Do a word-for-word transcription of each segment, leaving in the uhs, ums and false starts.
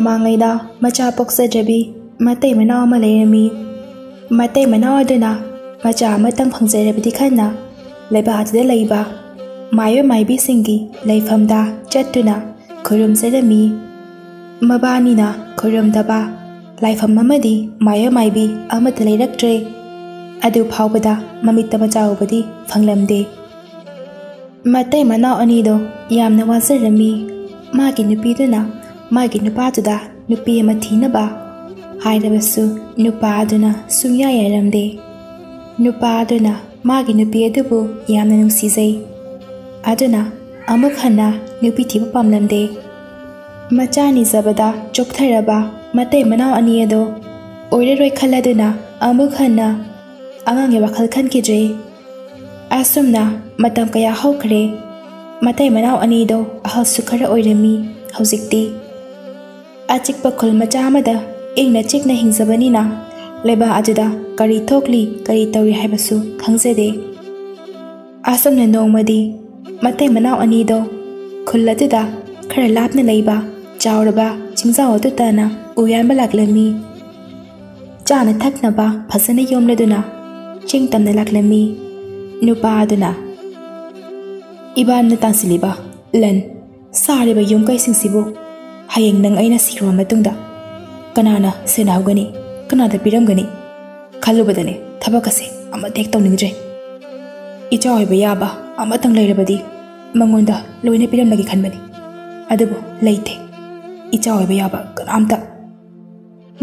ꯃꯃꯥꯡꯉꯩꯗ ꯃꯆꯥ ꯄꯣꯛꯆꯗ꯭ꯔꯕꯤ ꯃꯇꯩ ꯃꯅꯥꯎ ꯑꯃ ꯂꯩꯔꯝꯃꯤ꯫ ꯃꯇꯩ ꯃꯅꯥꯎ ꯑꯗꯨꯅ ꯃꯆꯥ ꯑꯃꯇꯪ ꯐꯪꯖꯔꯕꯗꯤ ꯈꯟꯅ ꯂꯩꯕꯥꯛ ꯑꯗꯨꯗ ꯂꯩꯕ ꯃꯥꯏꯕ ꯃꯥꯏꯕꯤꯁꯤꯡꯒꯤ ꯂꯩꯐꯝꯗ ꯆꯠꯇꯨꯅ ꯈꯨꯔꯨꯝꯖꯔꯝꯃꯤ꯫ ꯃꯕꯥꯅꯤꯅ ꯈꯨꯔꯨꯝꯗꯕ ꯂꯥꯏꯐꯝ ꯑꯃꯗꯤ ꯃꯥꯏꯕ ꯃꯥꯏꯕꯤ ꯑꯃꯠꯇ ꯂꯩꯔꯛꯇ꯭ꯔꯦ꯫ ꯑꯗꯨ ꯐꯥꯎꯕꯗ ꯃꯃꯤꯠꯇ ꯃꯆꯥ ꯎꯕꯗꯤ ꯐꯪꯂꯝꯗꯦ꯫ ꯃꯇꯩ ꯃꯅꯥꯎ ꯑꯅꯤꯗꯣ ꯌꯥꯝꯅ ꯋꯥꯖꯔꯝꯃꯤ꯫ ꯃꯥꯒꯤ ꯅꯨꯄꯤꯗꯨꯅ ꯃꯥꯒꯤ ꯅꯨꯄꯥꯗꯨꯗ ꯅꯨꯄꯤ ꯑꯃ ꯊꯤꯅꯕ ꯍꯥꯏꯔꯕꯁꯨ ꯅꯨꯄꯥ ꯑꯗꯨꯅ ꯁꯨꯡꯌꯥ ꯌꯥꯔꯝꯗꯦ꯫ ꯅꯨꯄꯥ ꯑꯗꯨꯅ ꯃꯥꯒꯤ ꯅꯨꯄꯤ ꯑꯗꯨꯕꯨ ꯌꯥꯝꯅ ꯅꯨꯡꯁꯤꯖꯩ꯫ ꯑꯗꯨꯅ ꯑꯃꯨꯛ ꯍꯟꯅ ꯅꯨꯄꯤ ꯊꯤꯕ ꯄꯥꯝꯂꯝꯗꯦ꯫ ꯃꯆꯥ ꯅꯤꯖꯕꯗ ꯆꯣꯛꯊꯔꯕ ꯃꯇꯩ ꯃꯅꯥꯎ ꯑꯅꯤ ꯑꯗꯣ ꯑꯣꯏꯔꯔꯣꯏ ꯈꯜꯂꯗꯨꯅ ꯑꯃꯨꯛ ꯍꯟꯅ ꯑꯉꯥꯡꯒꯤ ꯋꯥꯈꯜ ꯈꯟꯈꯤꯗ꯭ꯔꯦ꯫ ꯑꯁꯨꯝꯅ ꯃꯇꯝ ꯀꯌꯥ ꯍꯧꯈ꯭ꯔꯦ꯫ ꯃꯇꯩ ꯃꯅꯥꯎ ꯑꯅꯤꯗꯣ ꯑꯍꯜꯁꯨ ꯈꯔ ꯑꯣꯏꯔꯝꯃꯤ꯫ ꯍꯧꯖꯤꯛꯇꯤ ꯑꯆꯤꯛꯄ ꯈꯨꯜ ꯃꯆꯥ ꯑꯃꯗ ꯏꯪꯅ ꯆꯤꯛꯅ ꯍꯤꯡꯖꯕꯅꯤꯅ ꯂꯩꯕꯥꯛ ꯑꯗꯨꯗ ꯀꯔꯤ ꯊꯣꯛꯂꯤ, ꯀꯔꯤ ꯇꯧꯔꯤ ꯍꯥꯏꯕꯁꯨ ꯈꯪꯖꯗꯦ꯫ ꯑꯁꯨꯝꯅ ꯅꯣꯡꯃꯗꯤ ꯃꯇꯩ ꯃꯅꯥꯎ ꯑꯅꯤꯗꯣ ꯈꯨꯜ ꯑꯗꯨꯗ ꯈꯔ ꯂꯥꯞꯅ ꯂꯩꯕ ꯆꯥꯎꯔꯕ ꯆꯤꯡꯖꯥꯎ ꯑꯗꯨ ꯇꯥꯅ ꯎ ꯌꯥꯟꯕ ꯂꯥꯛꯂꯝꯃꯤ꯫ ꯆꯥꯅ ꯊꯛꯅꯕ ꯐꯖꯅ ꯌꯣꯝꯂꯗꯨꯅ ꯆꯤꯡ ꯇꯝꯅ ꯂꯥꯛꯂꯝꯃꯤ꯫ ꯅꯨꯄꯥ ꯑꯗꯨꯅ, "ꯏꯕꯥꯅꯤꯅ ꯇꯥꯟꯁꯤꯜꯂꯤꯕ ꯂꯟ, ꯁꯥꯔꯤꯕ ꯌꯨꯝ ꯀꯩꯁꯤꯡꯁꯤꯕꯨ ꯍꯌꯦꯡ ꯅꯪ ꯑꯩꯅ ꯁꯤꯈ꯭ꯔꯕ ꯃꯇꯨꯡꯗ ꯀꯅꯥꯅ ꯁꯦꯟꯅꯍꯧꯒꯅꯤ, ꯀꯅꯥꯗ ꯄꯤꯔꯝꯒꯅꯤ? ꯈꯜꯂꯨꯕꯗꯅꯦ ꯊꯕꯛ ꯑꯁꯦ ꯑꯃꯠꯇ ꯍꯦꯛ ꯇꯧꯅꯤꯡꯗ꯭ꯔꯦ꯫ ꯏꯆꯥ ꯑꯣꯏꯕ ꯌꯥꯕ ꯑꯃꯇꯪ ꯂꯩꯔꯕꯗꯤ ꯃꯉꯣꯟꯗ ꯂꯣꯏꯅ ꯄꯤꯔꯝꯂꯒꯦ ꯈꯟꯕꯅꯤ꯫ ꯑꯗꯨꯕꯨ ꯂꯩꯇꯦ, ꯏꯆꯥ ꯑꯣꯏꯕ ꯌꯥꯕ ꯀꯅꯥꯝꯇ꯫"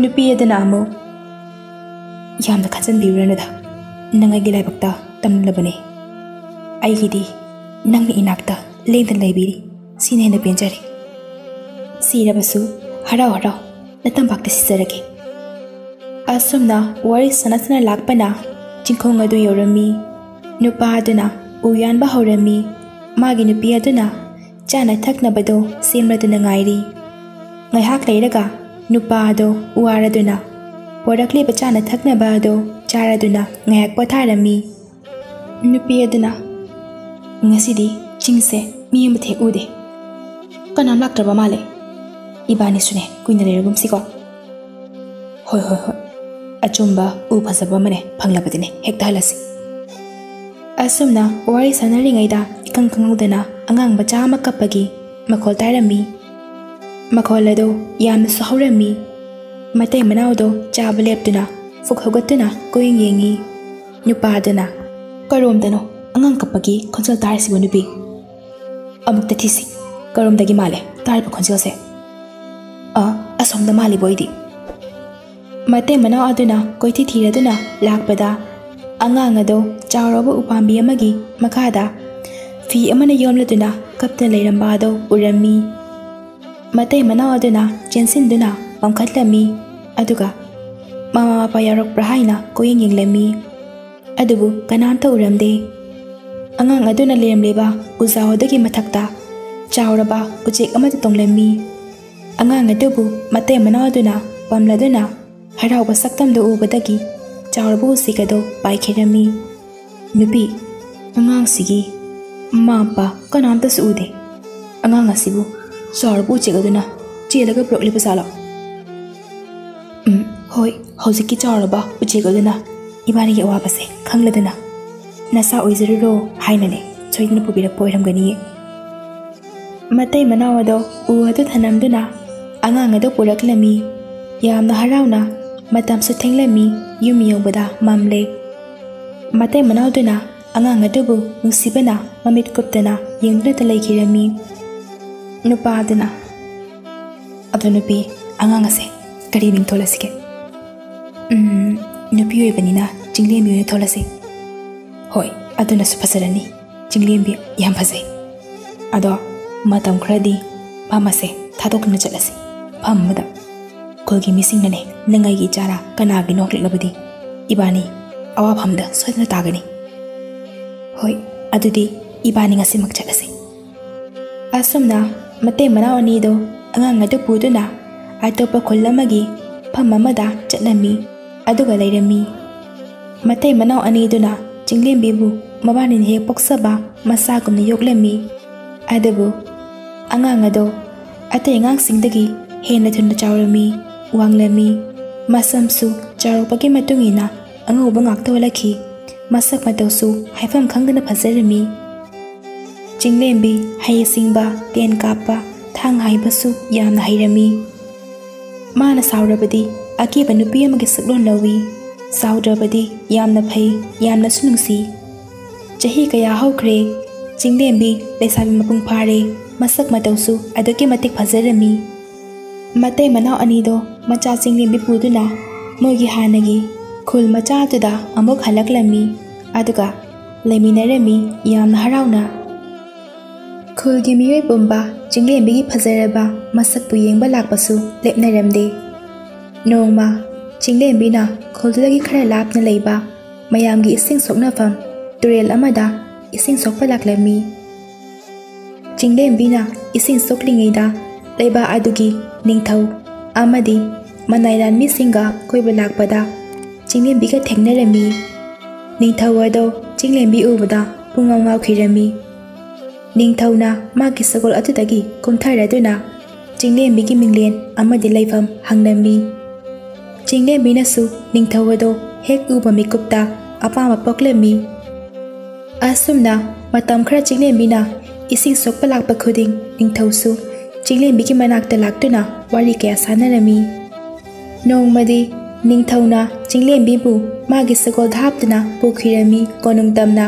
ꯅꯨꯄꯤ ꯑꯗꯨꯅ ꯑꯃꯨꯛ, "ꯌꯥꯝꯅ ꯈꯟꯖꯟꯕꯤꯔꯨꯔꯅꯨꯗ, ꯅꯪ ꯑꯩꯒꯤ ꯂꯥꯏꯕꯛꯇ ꯇꯝꯂꯕꯅꯦ꯫ ꯑꯩꯒꯤꯗꯤ ꯅꯪꯅ ꯏꯅꯥꯛꯇ ꯂꯦꯡꯗꯅ ꯂꯩꯕꯤꯔꯤ, ꯁꯤꯅ ꯍꯦꯟꯅ ꯄꯦꯟꯖꯔꯦ꯫ ꯁꯤꯔꯕꯁꯨ ꯍꯔꯥꯎ ꯍꯔꯥꯎ ꯅꯇꯝꯄꯥꯛꯇ ꯁꯤꯖꯔꯒꯦ꯫" ꯑꯁꯨꯝꯅ ꯋꯥꯔꯤ ꯁꯥꯟꯅ ꯁꯥꯟꯅ ꯂꯥꯛꯄꯅ ꯆꯤꯡꯈꯣꯡ ꯑꯗꯨ ꯌꯧꯔꯝꯃꯤ꯫ ꯅꯨꯄꯥ ꯑꯗꯨꯅ ꯎ ꯌꯥꯟꯕ ꯍꯧꯔꯝꯃꯤ꯫ ꯃꯥꯒꯤ ꯅꯨꯄꯤ ꯑꯗꯨꯅ ꯆꯥꯅ ꯊꯛꯅꯕꯗꯣ ꯁꯦꯝꯂꯗꯨꯅ ꯉꯥꯏꯔꯤ꯫ ꯉꯥꯏꯍꯥꯛ ꯂꯩꯔꯒ ꯅꯨꯄꯥ ꯑꯗꯣ ꯋꯥꯔꯗꯨꯅ ꯄꯣꯔꯛꯂꯤꯕ ꯆꯥꯅ ꯊꯛꯅꯕ ꯑꯗꯣ ꯆꯥꯔꯗꯨꯅ ꯉꯥꯏꯍꯥꯛ ꯄꯣꯊꯥꯔꯝꯃꯤ꯫ ꯅꯨꯄꯤ ꯑꯗꯨꯅ, "ꯉꯁꯤꯗꯤ ꯆꯤꯡꯁꯦ ꯃꯤ ꯑꯃꯠꯇ ꯍꯦꯛ ꯎꯗꯦ꯫ ꯀꯅꯥꯝ ꯂꯥꯛꯇ꯭ꯔꯕ ꯃꯥꯜꯂꯦ꯫ ꯏꯕꯥꯅꯤꯁꯨꯅꯦ ꯀꯨꯏꯅ ꯂꯩꯔꯒꯨꯝꯁꯤꯀꯣ꯫ ꯍꯣꯏ, ꯍꯣꯏ, ꯍꯣꯏ꯫ ꯑꯆꯨꯝꯕ ꯎ ꯐꯖꯕ ꯑꯃꯅꯦ ꯐꯪꯂꯕꯗꯤꯅꯦ ꯍꯦꯛꯇ ꯍꯜꯂꯁꯤ꯫ ꯑꯁꯨꯝꯅ ꯋꯥꯔꯤ ꯁꯥꯟꯅꯔꯤꯉꯩꯗ ꯏꯈꯪ ꯈꯪꯍꯧꯗꯅ ꯑꯉꯥꯡ ꯃꯆꯥ ꯑꯃ ꯀꯞꯄꯒꯤ ꯃꯈꯣꯜ ꯇꯥꯔꯝꯃꯤ꯫ ꯃꯈꯣꯜ ꯑꯗꯨ ꯌꯥꯝꯅꯁꯨ ꯍꯧꯔꯝꯃꯤ꯫ ꯃꯇꯩ ꯃꯅꯥꯎꯗꯣ ꯆꯥꯕ ꯂꯦꯞꯇꯨꯅ ꯐꯨꯛ ꯍꯧꯒꯠꯇꯨꯅ ꯀꯣꯏꯌꯦꯡ ꯌꯦꯡꯉꯤ꯫ ꯅꯨꯄꯥꯗꯨꯅ, "ꯀꯔꯣꯝꯗꯅꯣ ꯑꯉꯥꯡ ꯀꯞꯄꯒꯤ ꯈꯣꯟꯖꯦꯜ ꯇꯥꯔꯤꯁꯤꯕꯣ ꯅꯨꯄꯤ? ꯑꯃꯨꯛꯇ ꯊꯤꯁꯤ, ꯀꯔꯣꯝꯗꯒꯤ ꯃꯥꯜꯂꯦ ꯇꯥꯔꯤꯕ ꯈꯣꯟꯖꯦꯜꯁꯦ? ꯑ, ꯑꯁꯣꯝꯗ ꯃꯥꯜꯂꯤꯕꯣ ꯑꯩꯗꯤ?" ꯃꯇꯩ ꯃꯅꯥꯎ ꯑꯗꯨꯅ ꯀꯣꯏꯊꯤ ꯊꯤꯔꯗꯨꯅ ꯂꯥꯛꯄꯗ, ꯑꯉꯥꯡ ꯑꯗꯣ ꯆꯥꯎꯔꯕ ꯎꯄꯥꯝꯕꯤ ꯑꯃꯒꯤ ꯃꯈꯥꯗ ꯐꯤ ꯑꯃꯅ ꯌꯣꯝꯂꯗꯨꯅ ꯀꯞꯇꯨꯅ ꯂꯩꯔꯝꯕ ꯑꯗꯣ ꯎꯔꯝꯃꯤ꯫ ꯃꯇꯩ ꯃꯅꯥꯎ ꯑꯗꯨꯅ ꯆꯦꯟꯁꯤꯟꯗꯨꯅ ꯄꯥꯝꯈꯠꯂꯝꯃꯤ, ꯑꯗꯨꯒ ꯃꯃꯥ ꯃꯄꯥ ꯌꯥꯎꯔꯛꯄ꯭ꯔꯥ ꯍꯥꯏꯅ ꯀꯣꯏꯌꯦꯡ ꯌꯦꯡꯂꯝꯃꯤ꯫ ꯑꯗꯨꯕꯨ ꯀꯅꯥꯝꯇ ꯎꯔꯝꯗꯦ꯫ ꯑꯉꯥꯡ ꯑꯗꯨꯅ ꯂꯩꯔꯝꯂꯤꯕ ꯎꯖꯥꯎ ꯑꯗꯨꯒꯤ ꯃꯊꯛꯇ ꯆꯥꯎꯔꯕ ꯎꯆꯦꯛ ꯑꯃꯗꯤ ꯇꯣꯡꯂꯝꯃꯤ꯫ ꯑꯉꯥꯡ ꯑꯗꯨꯕꯨ ꯃꯇꯩ ꯃꯅꯥꯎ ꯑꯗꯨꯅ ꯄꯝꯂꯗꯨꯅ ꯍꯔꯥꯎꯕ ꯁꯛꯇꯝꯗꯨ ꯎꯕꯗꯒꯤ ꯆꯥꯎꯔꯕ ꯎꯆꯦꯛ ꯑꯗꯨ ꯄꯥꯏꯈꯤꯔꯝꯃꯤ꯫ ꯅꯨꯄꯤ, ꯑꯉꯥꯡꯁꯤꯒꯤ ꯃꯃꯥ ꯃꯄꯥ ꯀꯅꯥꯝꯇꯁꯨ ꯎꯗꯦ꯫ ꯑꯉꯥꯡ ꯑꯁꯤꯕꯨ ꯆꯥꯎꯔꯕ ꯎꯆꯦꯛ ꯑꯗꯨꯅ ꯆꯦꯜꯂꯒ ꯄꯨꯔꯛꯂꯤꯕ ꯖꯥꯠꯂꯣ? ꯎꯝ, ꯍꯣꯏ, ꯍꯧꯖꯤꯛꯀꯤ ꯆꯥꯎꯔꯕ ꯎꯆꯦꯛ ꯑꯗꯨꯅ ꯏꯕꯥꯅꯤꯒꯤ ꯑꯋꯥꯕꯁꯦ ꯈꯪꯂꯗꯅ ꯅꯆꯥ ꯑꯣꯏꯖꯔꯨꯔꯣ ꯍꯥꯏꯅꯅꯦ ꯁꯣꯏꯗꯅ ꯄꯨꯕꯤꯔꯛꯄ ꯑꯣꯏꯔꯝꯒꯅꯤꯌꯦ꯫ ꯃꯇꯩ ꯃꯅꯥꯎ ꯑꯗꯣ ꯎ ꯑꯗꯨ ꯊꯅꯝꯗꯨꯅ ꯑꯉꯥꯡ ꯑꯗꯨ ꯄꯨꯔꯛꯂꯝꯃꯤ꯫ ꯌꯥꯝꯅ ꯍꯔꯥꯎꯅ ꯃꯇꯝꯁꯨ ꯊꯦꯡꯂꯝꯃꯤ꯫ ꯌꯨꯝ ꯌꯧꯕꯗ ꯃꯝꯂꯦ꯫ ꯃꯇꯩ ꯃꯅꯥꯎꯗꯨꯅ ꯑꯉꯥꯡ ꯑꯗꯨꯕꯨ ꯅꯨꯡꯁꯤꯕꯅ ꯃꯃꯤꯠ ꯀꯨꯞꯇꯅ ꯌꯦꯡꯗꯨꯅꯇ ꯂꯩꯈꯤꯔꯝꯃꯤ꯫ ꯅꯨꯄꯥ ꯑꯗꯨꯅ, "ꯑꯗꯣ ꯅꯨꯄꯤ, ꯑꯉꯥꯡ ꯑꯁꯦ ꯀꯔꯤ ꯃꯤꯡ ꯊꯣꯜꯂꯁꯤꯒꯦ?" "ꯎꯝ, ꯅꯨꯄꯤ ꯑꯣꯏꯕꯅꯤꯅ ꯆꯤꯡꯂꯦꯝꯕꯤ ꯑꯣꯏꯅ ꯊꯣꯜꯂꯁꯤ꯫" "ꯍꯣꯏ, ꯑꯗꯨꯅꯁꯨ ꯐꯖꯔꯅꯤ꯫ ꯆꯤꯡꯂꯦꯝꯕꯤ ꯌꯥꯝ ꯐꯖꯩ꯫ ꯑꯗꯣ ꯃꯇꯝ ꯈꯔꯗꯤ ꯃꯥ ꯃꯁꯦ ꯊꯥꯗꯣꯛꯇꯨꯅ ꯆꯠꯂꯁꯤ꯫ ꯃꯐꯝ ꯑꯃꯗ ꯈꯨꯜꯒꯤ ꯃꯤꯁꯤꯡꯅꯅꯦ ꯅꯪ ꯑꯩꯒꯤ ꯏꯆꯥꯔꯥ ꯀꯅꯥꯒꯤꯅꯣ ꯍꯪꯂꯛꯂꯕꯗꯤ ꯏꯕꯥꯅꯤ ꯑꯋꯥꯐꯝꯗ ꯁꯣꯏꯗꯅ ꯇꯥꯒꯅꯤ꯫ ꯍꯣꯏ, ꯑꯗꯨꯗꯤ ꯏꯕꯥꯅꯤ ꯉꯁꯤꯃꯛ ꯆꯠꯂꯁꯤ꯫" ꯑꯁꯨꯝꯅ ꯃꯇꯩ ꯃꯅꯥꯎ ꯑꯅꯤꯗꯣ ꯑꯉꯥꯡ ꯑꯗꯨ ꯄꯨꯗꯨꯅ ꯑꯇꯣꯞꯄ ꯈꯨꯜ ꯑꯃꯒꯤ ꯃꯐꯝ ꯑꯃꯗ ꯆꯠꯂꯝꯃꯤ꯫ ꯑꯗꯨꯒ ꯂꯩꯔꯝꯃꯤ꯫ ꯃꯇꯩ ꯃꯅꯥꯎ ꯑꯅꯤꯗꯨꯅ ꯆꯤꯡꯂꯦꯝꯕꯤꯕꯨ ꯃꯕꯥꯅꯤꯅ ꯍꯦꯛ ꯄꯣꯛꯆꯕ ꯃꯆꯥꯒꯨꯝꯅ ꯌꯣꯛꯂꯝꯃꯤ꯫ ꯑꯗꯨꯕꯨ ꯑꯉꯥꯡ ꯑꯗꯣ ꯑꯇꯩ ꯑꯉꯥꯡꯁꯤꯡꯗꯒꯤ ꯍꯦꯟꯅ ꯊꯨꯅ ꯆꯥꯎꯔꯝꯃꯤ, ꯋꯥꯡꯂꯝꯃꯤ꯫ ꯃꯁꯝꯁꯨ ꯆꯥꯎꯔꯛꯄꯒꯤ ꯃꯇꯨꯡ ꯏꯟꯅ ꯑꯉꯧꯕ ꯉꯥꯛꯇ ꯑꯣꯜꯂꯛꯈꯤ꯫ ꯃꯁꯛ ꯃꯇꯧꯁꯨ ꯍꯥꯏꯐꯝ ꯈꯪꯗꯅ ꯐꯖꯔꯝꯃꯤ꯫ ꯆꯤꯡꯂꯦꯝꯕꯤ ꯍꯩ ꯁꯤꯡꯕ, ꯇꯦꯟ ꯀꯥꯞꯄ, ꯊꯥꯡ ꯍꯥꯏꯕꯁꯨ ꯌꯥꯝꯅ ꯍꯩꯔꯝꯃꯤ꯫ ꯃꯥꯅ ꯁꯥꯎꯔꯕꯗꯤ ꯑꯀꯤꯕ ꯅꯨꯄꯤ ꯑꯃꯒꯤ ꯁꯛꯂꯣꯟ ꯂꯧꯏ꯫ ꯁꯥꯎꯗ꯭ꯔꯕꯗꯤ ꯌꯥꯝꯅ ꯐꯩ, ꯌꯥꯝꯅꯁꯨ ꯅꯨꯡꯁꯤ꯫ ꯆꯍꯤ ꯀꯌꯥ ꯍꯧꯈ꯭ꯔꯦ꯫ ꯆꯤꯡꯂꯦꯝꯕꯤ ꯂꯩꯁꯥꯕꯤ ꯃꯄꯨꯡ ꯐꯥꯔꯦ꯫ ꯃꯁꯛ ꯃꯇꯧꯁꯨ ꯑꯗꯨꯛꯀꯤ ꯃꯇꯤꯛ ꯐꯖꯔꯝꯃꯤ꯫ ꯃꯇꯩ ꯃꯅꯥꯎ ꯑꯅꯤꯗꯣ ꯃꯆꯥ ꯆꯤꯡꯂꯦꯝꯕꯤ ꯄꯨꯗꯨꯅ ꯃꯣꯏꯒꯤ ꯍꯥꯟꯅꯒꯤ ꯈꯨꯜ ꯃꯆꯥ ꯑꯗꯨꯗ ꯑꯃꯨꯛ ꯍꯜꯂꯛꯂꯝꯃꯤ꯫ ꯑꯗꯨꯒ ꯂꯩꯃꯤꯟꯅꯔꯝꯃꯤ ꯌꯥꯝꯅ ꯍꯔꯥꯎꯅ꯫ ꯈꯨꯜꯒꯤ ꯃꯤꯑꯣꯏ ꯄꯨꯝꯕ ꯆꯤꯡꯂꯦꯝꯕꯤꯒꯤ ꯐꯖꯔꯕ ꯃꯁꯛꯄꯨ ꯌꯦꯡꯕ ꯂꯥꯛꯄꯁꯨ ꯂꯦꯞꯅꯔꯝꯗꯦ꯫ ꯅꯣꯡꯃ ꯆꯤꯡꯂꯦꯝꯕꯤꯅ ꯈꯨꯜꯗꯨꯗꯒꯤ ꯈꯔ ꯂꯥꯞꯅ ꯂꯩꯕ ꯃꯌꯥꯝꯒꯤ ꯏꯁꯤꯡ ꯁꯣꯛꯅꯐꯝ ꯇꯨꯔꯦꯜ ꯑꯃꯗ ꯏꯁꯤꯡ ꯁꯣꯛꯄ ꯂꯥꯛꯂꯝꯃꯤ꯫ ꯆꯤꯡꯂꯦꯝꯕꯤꯅ ꯏꯁꯤꯡ ꯁꯣꯛꯂꯤꯉꯩꯗ ꯂꯩꯕꯥꯛ ꯑꯗꯨꯒꯤ ꯅꯤꯡꯊꯧ ꯑꯃꯗꯤ ꯃꯅꯥꯏ ꯂꯥꯟꯃꯤꯁꯤꯡꯒ ꯀꯣꯏꯕ ꯂꯥꯛꯄꯗ ꯆꯤꯡꯂꯦꯝꯕꯤꯒ ꯊꯦꯡꯅꯔꯝꯃꯤ꯫ ꯅꯤꯡꯊꯧ ꯑꯗꯣ ꯆꯤꯡꯂꯦꯝꯕꯤ ꯎꯕꯗ ꯄꯨꯡꯉꯥꯎ ꯉꯥꯎꯈꯤꯔꯝꯃꯤ꯫ ꯅꯤꯡꯊꯧꯅ ꯃꯥꯒꯤ ꯁꯒꯣꯜ ꯑꯗꯨꯗꯒꯤ ꯀꯨꯝꯊꯔꯗꯨꯅ ꯆꯤꯡꯂꯦꯝꯕꯤꯒꯤ ꯃꯤꯡꯂꯦꯟ ꯑꯃꯗꯤ ꯂꯩꯐꯝ ꯍꯪꯂꯝꯃꯤ꯫ ꯆꯤꯡꯂꯦꯝꯕꯤꯅꯁꯨ ꯅꯤꯡꯊꯧ ꯑꯗꯣ ꯍꯦꯛ ꯎꯕ ꯃꯤꯀꯨꯞꯇ ꯑꯄꯥꯝꯕ ꯄꯣꯛꯂꯝꯃꯤ꯫ ꯑꯁꯨꯝꯅ ꯃꯇꯝ ꯈꯔ ꯆꯤꯡꯂꯦꯝꯕꯤꯅ ꯏꯁꯤꯡ ꯁꯣꯛꯄ ꯂꯥꯛꯄ ꯈꯨꯗꯤꯡ ꯅꯤꯡꯊꯧꯁꯨ ꯆꯤꯡꯂꯦꯝꯕꯤꯒꯤ ꯃꯅꯥꯛꯇ ꯂꯥꯛꯇꯨꯅ ꯋꯥꯔꯤ ꯀꯌꯥ ꯁꯥꯟꯅꯔꯝꯃꯤ꯫ ꯅꯣꯡꯃꯗꯤ ꯅꯤꯡꯊꯧꯅ ꯆꯤꯡꯂꯦꯝꯕꯤꯕꯨ ꯃꯥꯒꯤ ꯁꯒꯣꯜꯗ ꯍꯥꯞꯇꯨꯅ ꯄꯨꯈꯤꯔꯝꯃꯤ ꯀꯣꯅꯨꯡ ꯇꯝꯅ꯫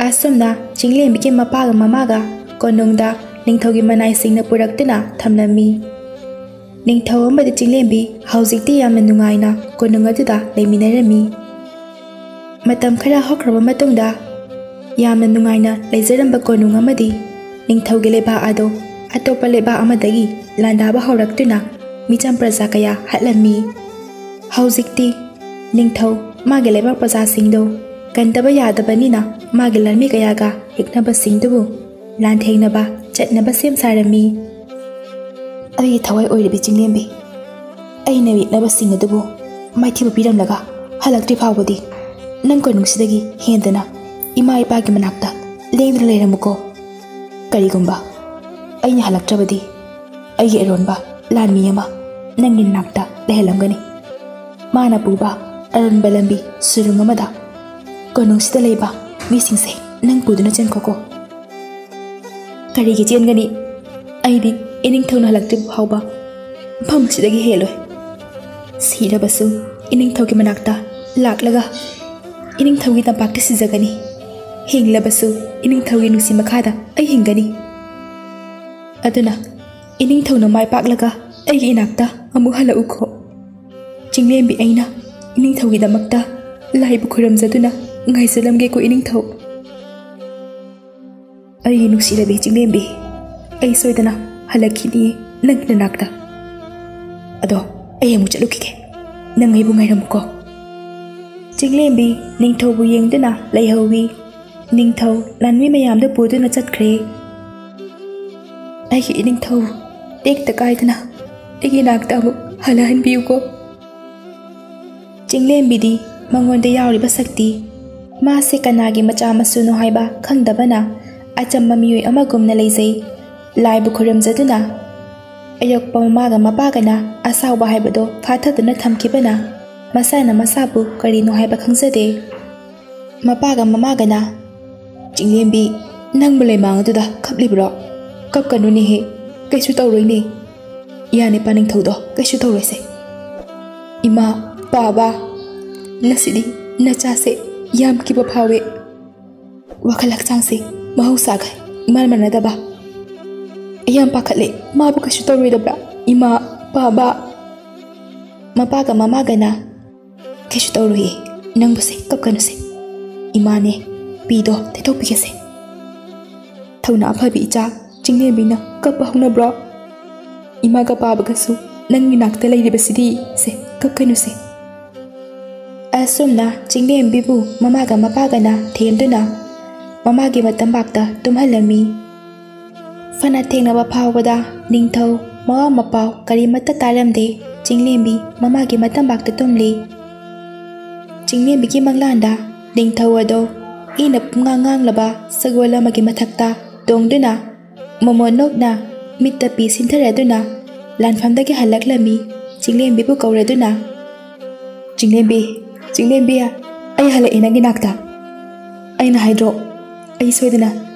ꯑꯁꯨꯝꯅ ꯆꯤꯡꯂꯦꯝꯕꯤꯒꯤ ꯃꯄꯥꯒ ꯃꯃꯥꯒ ꯀꯣꯅꯨꯡꯗ ꯅꯤꯡꯊꯧꯒꯤ ꯃꯅꯥꯏꯁꯤꯡꯅ ꯄꯨꯔꯛꯇꯨꯅ ꯊꯝꯂꯝꯃꯤ꯫ ꯅꯤꯡꯊꯧ ꯑꯃꯗꯤ ꯆꯤꯡꯂꯦꯝꯕꯤ ꯍꯧꯖꯤꯛꯇꯤ ꯌꯥꯝꯅ ꯅꯨꯡꯉꯥꯏꯅ ꯀꯣꯅꯨꯡ ꯑꯗꯨꯗ ꯂꯩꯃꯤꯟꯅꯔꯝꯃꯤ꯫ ꯃꯇꯝ ꯈꯔ ꯍꯧꯈ꯭ꯔꯕ ꯃꯇꯨꯡꯗ ꯌꯥꯝꯅ ꯅꯨꯡꯉꯥꯏꯅ ꯂꯩꯖꯔꯝꯕ ꯀꯣꯅꯨꯡ ꯑꯃꯗꯤ ꯅꯤꯡꯊꯧꯒꯤ ꯂꯩꯕꯥꯛ ꯑꯗꯣ ꯑꯇꯣꯞꯄ ꯂꯩꯕꯥꯛ ꯑꯃꯗꯒꯤ ꯂꯥꯟꯗꯥꯕ ꯍꯧꯔꯛꯇꯨꯅ ꯃꯤꯆꯝ ꯄ꯭ꯔꯖꯥ ꯀꯌꯥ ꯍꯥꯠꯂꯝꯃꯤ꯫ ꯍꯧꯖꯤꯛꯇꯤ ꯅꯤꯡꯊꯧ ꯃꯥꯒꯤ ꯂꯩꯕꯥꯛ ꯄ꯭ꯔꯖꯥꯁꯤꯡꯗꯣ ꯀꯟꯗꯕ ꯌꯥꯗꯕꯅꯤꯅ ꯃꯥꯒꯤ ꯂꯥꯟꯃꯤ ꯀꯌꯥꯒ ꯌꯦꯛꯅꯕꯁꯤꯡꯗꯨꯕꯨ ꯂꯥꯟꯊꯦꯡꯅꯕ ꯆꯠꯅꯕ ꯁꯦꯝ ꯁꯥꯔꯝꯃꯤ꯫ ꯑꯩꯒꯤ ꯊꯋꯥꯏ ꯑꯣꯏꯔꯤꯕꯤ ꯆꯤꯡꯂꯦꯝꯕꯤ, ꯑꯩꯅ ꯌꯦꯛꯅꯕꯁꯤꯡ ꯑꯗꯨꯕꯨ ꯃꯥꯏꯊꯤꯕ ꯄꯤꯔꯝꯂꯒ ꯍꯜꯂꯛꯇ꯭ꯔꯤ ꯐꯥꯎꯕꯗꯤ ꯅꯪ ꯀꯣꯅꯨꯡꯁꯤꯗꯒꯤ ꯍꯦꯟꯗꯅ ꯏꯃꯥ ꯏꯄꯥꯒꯤ ꯃꯅꯥꯛꯇ ꯂꯦꯡꯗꯅ ꯂꯩꯔꯝꯃꯨꯀꯣ꯫ ꯀꯔꯤꯒꯨꯝꯕ ꯑꯩꯅ ꯍꯜꯂꯛꯇ꯭ꯔꯕꯗꯤ ꯑꯩꯒꯤ ꯑꯔꯣꯟꯕ ꯂꯥꯟꯃꯤ ꯑꯃ ꯅꯪꯒꯤ ꯅꯥꯛꯇ ꯂꯩꯍꯜꯂꯝꯒꯅꯤ꯫ ꯃꯥꯅ ꯄꯨꯕ ꯑꯔꯟꯕ ꯂꯝꯕꯤ ꯁꯨꯔꯨꯡ ꯑꯃꯗ ꯀꯣꯅꯨꯡꯁꯤꯗ ꯂꯩꯕ ꯃꯤꯁꯤꯡꯁꯦ ꯅꯪ ꯄꯨꯗꯨꯅ ꯆꯦꯟꯈꯣꯀꯣ꯫ ꯀꯔꯤꯒꯤ ꯆꯦꯟꯒꯅꯤ? ꯑꯩꯗꯤ ꯏꯅꯤꯡꯊꯧꯅ ꯍꯜꯂꯛꯇ꯭ꯔꯤꯕ ꯐꯥꯎꯕ ꯃꯐꯝ ꯑꯁꯤꯗꯒꯤ ꯍꯦꯜꯂꯣꯏ꯫ ꯁꯤꯔꯕꯁꯨ ꯏꯅꯤꯡꯊꯧꯒꯤ ꯃꯅꯥꯛꯇ ꯂꯥꯛꯂꯒ ꯏꯅꯤꯡꯊꯧꯒꯤ ꯇꯝꯄꯥꯛꯇ ꯁꯤꯖꯒꯅꯤ꯫ ꯍꯤꯡꯂꯕꯁꯨ ꯏꯅꯤꯡꯊꯧꯒꯤ ꯅꯨꯡꯁꯤ ꯃꯈꯥꯗ ꯑꯩ ꯍꯤꯡꯒꯅꯤ꯫ ꯑꯗꯨꯅ ꯏꯅꯤꯡꯊꯧꯅ ꯃꯥꯏ ꯄꯥꯛꯂꯒ ꯑꯩꯒꯤ ꯏꯅꯥꯛꯇ ꯑꯃꯨꯛ ꯍꯜꯂꯛꯎꯀꯣ꯫ ꯆꯤꯡꯂꯦꯝꯕꯤ ꯑꯩꯅ ꯏꯅꯤꯡꯊꯧꯒꯤꯗꯃꯛꯇ ꯂꯥꯏꯕꯨ ꯈꯨꯔꯨꯝꯖꯗꯨꯅ ꯉꯥꯏꯖꯂꯝꯒꯦꯀꯣ ꯏꯅꯤꯡꯊꯧ꯫ ꯑꯩꯒꯤ ꯅꯨꯡꯁꯤꯔꯕꯤ ꯆꯤꯡꯂꯦꯝꯕꯤ, ꯑꯩ ꯁꯣꯏꯗꯅ ꯍꯜꯂꯛꯈꯤꯅꯤꯌꯦ ꯅꯪꯒꯤ ꯅꯅꯥꯛꯇ꯫ ꯑꯗꯣ ꯑꯩ ꯑꯃꯨꯛ ꯆꯠꯂꯨꯈꯤꯒꯦ, ꯅꯪ ꯑꯩꯕꯨ ꯉꯥꯏꯔꯝꯃꯨꯀꯣ꯫ ꯆꯤꯡꯂꯦꯝꯕꯤ ꯅꯤꯡꯊꯧꯕꯨ ꯌꯦꯡꯗꯨꯅ ꯂꯩꯍꯧꯋꯤ꯫ ꯅꯤꯡꯊꯧ ꯂꯥꯟꯃꯤ ꯃꯌꯥꯝꯗꯨ ꯄꯨꯗꯨꯅ ꯆꯠꯈ꯭ꯔꯦ꯫ ꯑꯩꯒꯤ ꯏꯅꯤꯡꯊꯧ ꯇꯦꯛꯇ ꯀꯥꯏꯗꯅ ꯑꯩꯒꯤ ꯅꯥꯛꯇ ꯑꯃꯨꯛ ꯍꯜꯂꯛꯍꯟꯕꯤꯌꯨꯀꯣ꯫ ꯆꯤꯡꯂꯦꯝꯕꯤꯗꯤ ꯃꯉꯣꯟꯗ ꯌꯥꯎꯔꯤꯕ ꯁꯛꯇꯤ, ꯃꯥꯁꯦ ꯀꯅꯥꯒꯤ ꯃꯆꯥ ꯃꯁꯨꯅꯣ ꯍꯥꯏꯕ ꯈꯪꯗꯕꯅ ꯑꯆꯝꯕ ꯃꯤꯑꯣꯏ ꯑꯃꯒꯨꯝꯅ ꯂꯩꯖꯩ꯫ ꯂꯥꯏꯕꯨ ꯈꯨꯔꯨꯝꯖꯗꯨꯅ ꯑꯌꯣꯛꯄ ꯃꯃꯥꯒ ꯃꯄꯥꯒꯅ ꯑꯁꯥꯎꯕ ꯍꯥꯏꯕꯗꯣ ꯐꯥꯊꯗꯨꯅ ꯊꯝꯈꯤꯕꯅ ꯃꯁꯥꯅ ꯃꯁꯥꯕꯨ ꯀꯔꯤꯅꯣ ꯍꯥꯏꯕ ꯈꯪꯖꯗꯦ꯫ ꯃꯄꯥꯒ ꯃꯃꯥꯒꯅ, "ꯆꯤꯡꯂꯦꯝꯕꯤ, ꯅꯪꯕꯨ ꯂꯩꯃꯥꯡ ꯑꯗꯨꯗ ꯀꯞꯂꯤꯕ꯭ꯔꯣ? ꯀꯞꯀꯅꯨꯅꯦꯍꯦ, ꯀꯩꯁꯨ ꯇꯧꯔꯣꯏꯅꯦ꯫ ꯏꯌꯥ ꯅꯤꯄꯥ ꯅꯤꯡꯊꯧꯗꯣ ꯀꯩꯁꯨ ꯇꯧꯔꯣꯏꯁꯦ꯫ ꯏꯃꯥ, ꯄꯥꯕ, ꯉꯁꯤꯗꯤ ꯅꯆꯥꯁꯦ ꯌꯥꯝ ꯀꯤꯕ ꯐꯥꯎꯋꯦ꯫ ꯋꯥꯈꯜ ꯍꯛꯆꯥꯡꯁꯦ ꯃꯍꯧꯁꯥꯒ ꯏꯃꯥꯟ ꯃꯥꯟꯅꯗꯕ꯫ ꯑꯩ ꯌꯥꯝ ꯄꯥꯈꯠꯂꯦ, ꯃꯥꯕꯨ ꯀꯩꯁꯨ ꯇꯧꯔꯣꯏꯗꯕ꯭ꯔꯥ? ꯏꯃꯥ, ꯄꯥꯕ꯫" ꯃꯄꯥꯒ ꯃꯃꯥꯒꯅ, "ꯀꯩꯁꯨ ꯇꯧꯔꯣꯏꯌꯦ, ꯅꯪꯕꯨꯁꯦ ꯀꯞꯀꯅꯨꯁꯦ꯫ ꯏꯃꯥꯅꯦ, ꯄꯤꯗꯣ ꯇꯩꯊꯣꯛꯄꯤꯒꯦꯁꯦ꯫" ꯊꯧꯅꯥ ꯐꯕꯤ ꯏꯆꯥ ꯆꯤꯡꯂꯦꯝꯕꯤꯅ ꯀꯞꯄ ꯍꯧꯅꯕ꯭ꯔꯣ? "ꯏꯃꯥꯒ ꯄꯥꯕꯒꯁꯨ ꯅꯪꯒꯤ ꯅꯥꯛꯇ ꯂꯩꯔꯤꯕꯁꯤꯗꯤ ꯁꯦ, ꯀꯞꯀꯅꯨꯁꯦ꯫" ꯑꯁꯨꯝꯅ ꯆꯤꯡꯂꯦꯝꯕꯤꯕꯨ ꯃꯃꯥꯒ ꯃꯄꯥꯒꯅ ꯊꯦꯝꯗꯨꯅ ꯃꯃꯥꯒꯤ ꯃꯇꯝꯕꯥꯛꯇ ꯇꯨꯝꯍꯜꯂꯝꯃꯤ꯫ ꯐꯅ ꯊꯦꯡꯅꯕ ꯐꯥꯎꯕꯗ ꯅꯤꯡꯊꯧ ꯃꯋꯥ ꯃꯄꯥꯎ ꯀꯔꯤꯃꯠꯇ ꯇꯥꯔꯝꯗꯦ꯫ ꯆꯤꯡꯂꯦꯝꯕꯤ ꯃꯃꯥꯒꯤ ꯃꯇꯝꯕꯥꯛꯇ ꯇꯨꯝꯂꯤ꯫ ꯆꯤꯡꯂꯦꯝꯕꯤꯒꯤ ꯃꯪꯂꯥꯟꯗ ꯅꯤꯡꯊꯧ ꯑꯗꯣ ꯏꯅ ꯄꯨꯡꯉꯥꯡ ꯉꯥꯡꯂꯕ ꯁꯒꯣꯜ ꯑꯃꯒꯤ ꯃꯊꯛꯇ ꯇꯣꯡꯗꯨꯅ ꯃꯃꯣꯟ ꯅꯣꯛꯅ ꯃꯤꯠꯇ ꯄꯤ ꯁꯤꯟꯊꯔꯗꯨꯅ ꯂꯥꯟꯐꯝꯗꯒꯤ ꯍꯜꯂꯛꯂꯝꯃꯤ꯫ ꯆꯤꯡꯂꯦꯝꯕꯤꯕꯨ ꯀꯧꯔꯗꯨꯅ, "ꯆꯤꯡꯂꯦꯝꯕꯤ, ꯆꯤꯡꯂꯦꯝꯕꯤ, ꯑꯩ ꯍꯜꯂꯛꯑꯦ ꯅꯪꯒꯤ ꯅꯥꯛꯇ꯫ ꯑꯩꯅ ꯍꯥꯏꯗ꯭ꯔꯣ, ꯑꯩ ꯁꯣꯏꯗꯅ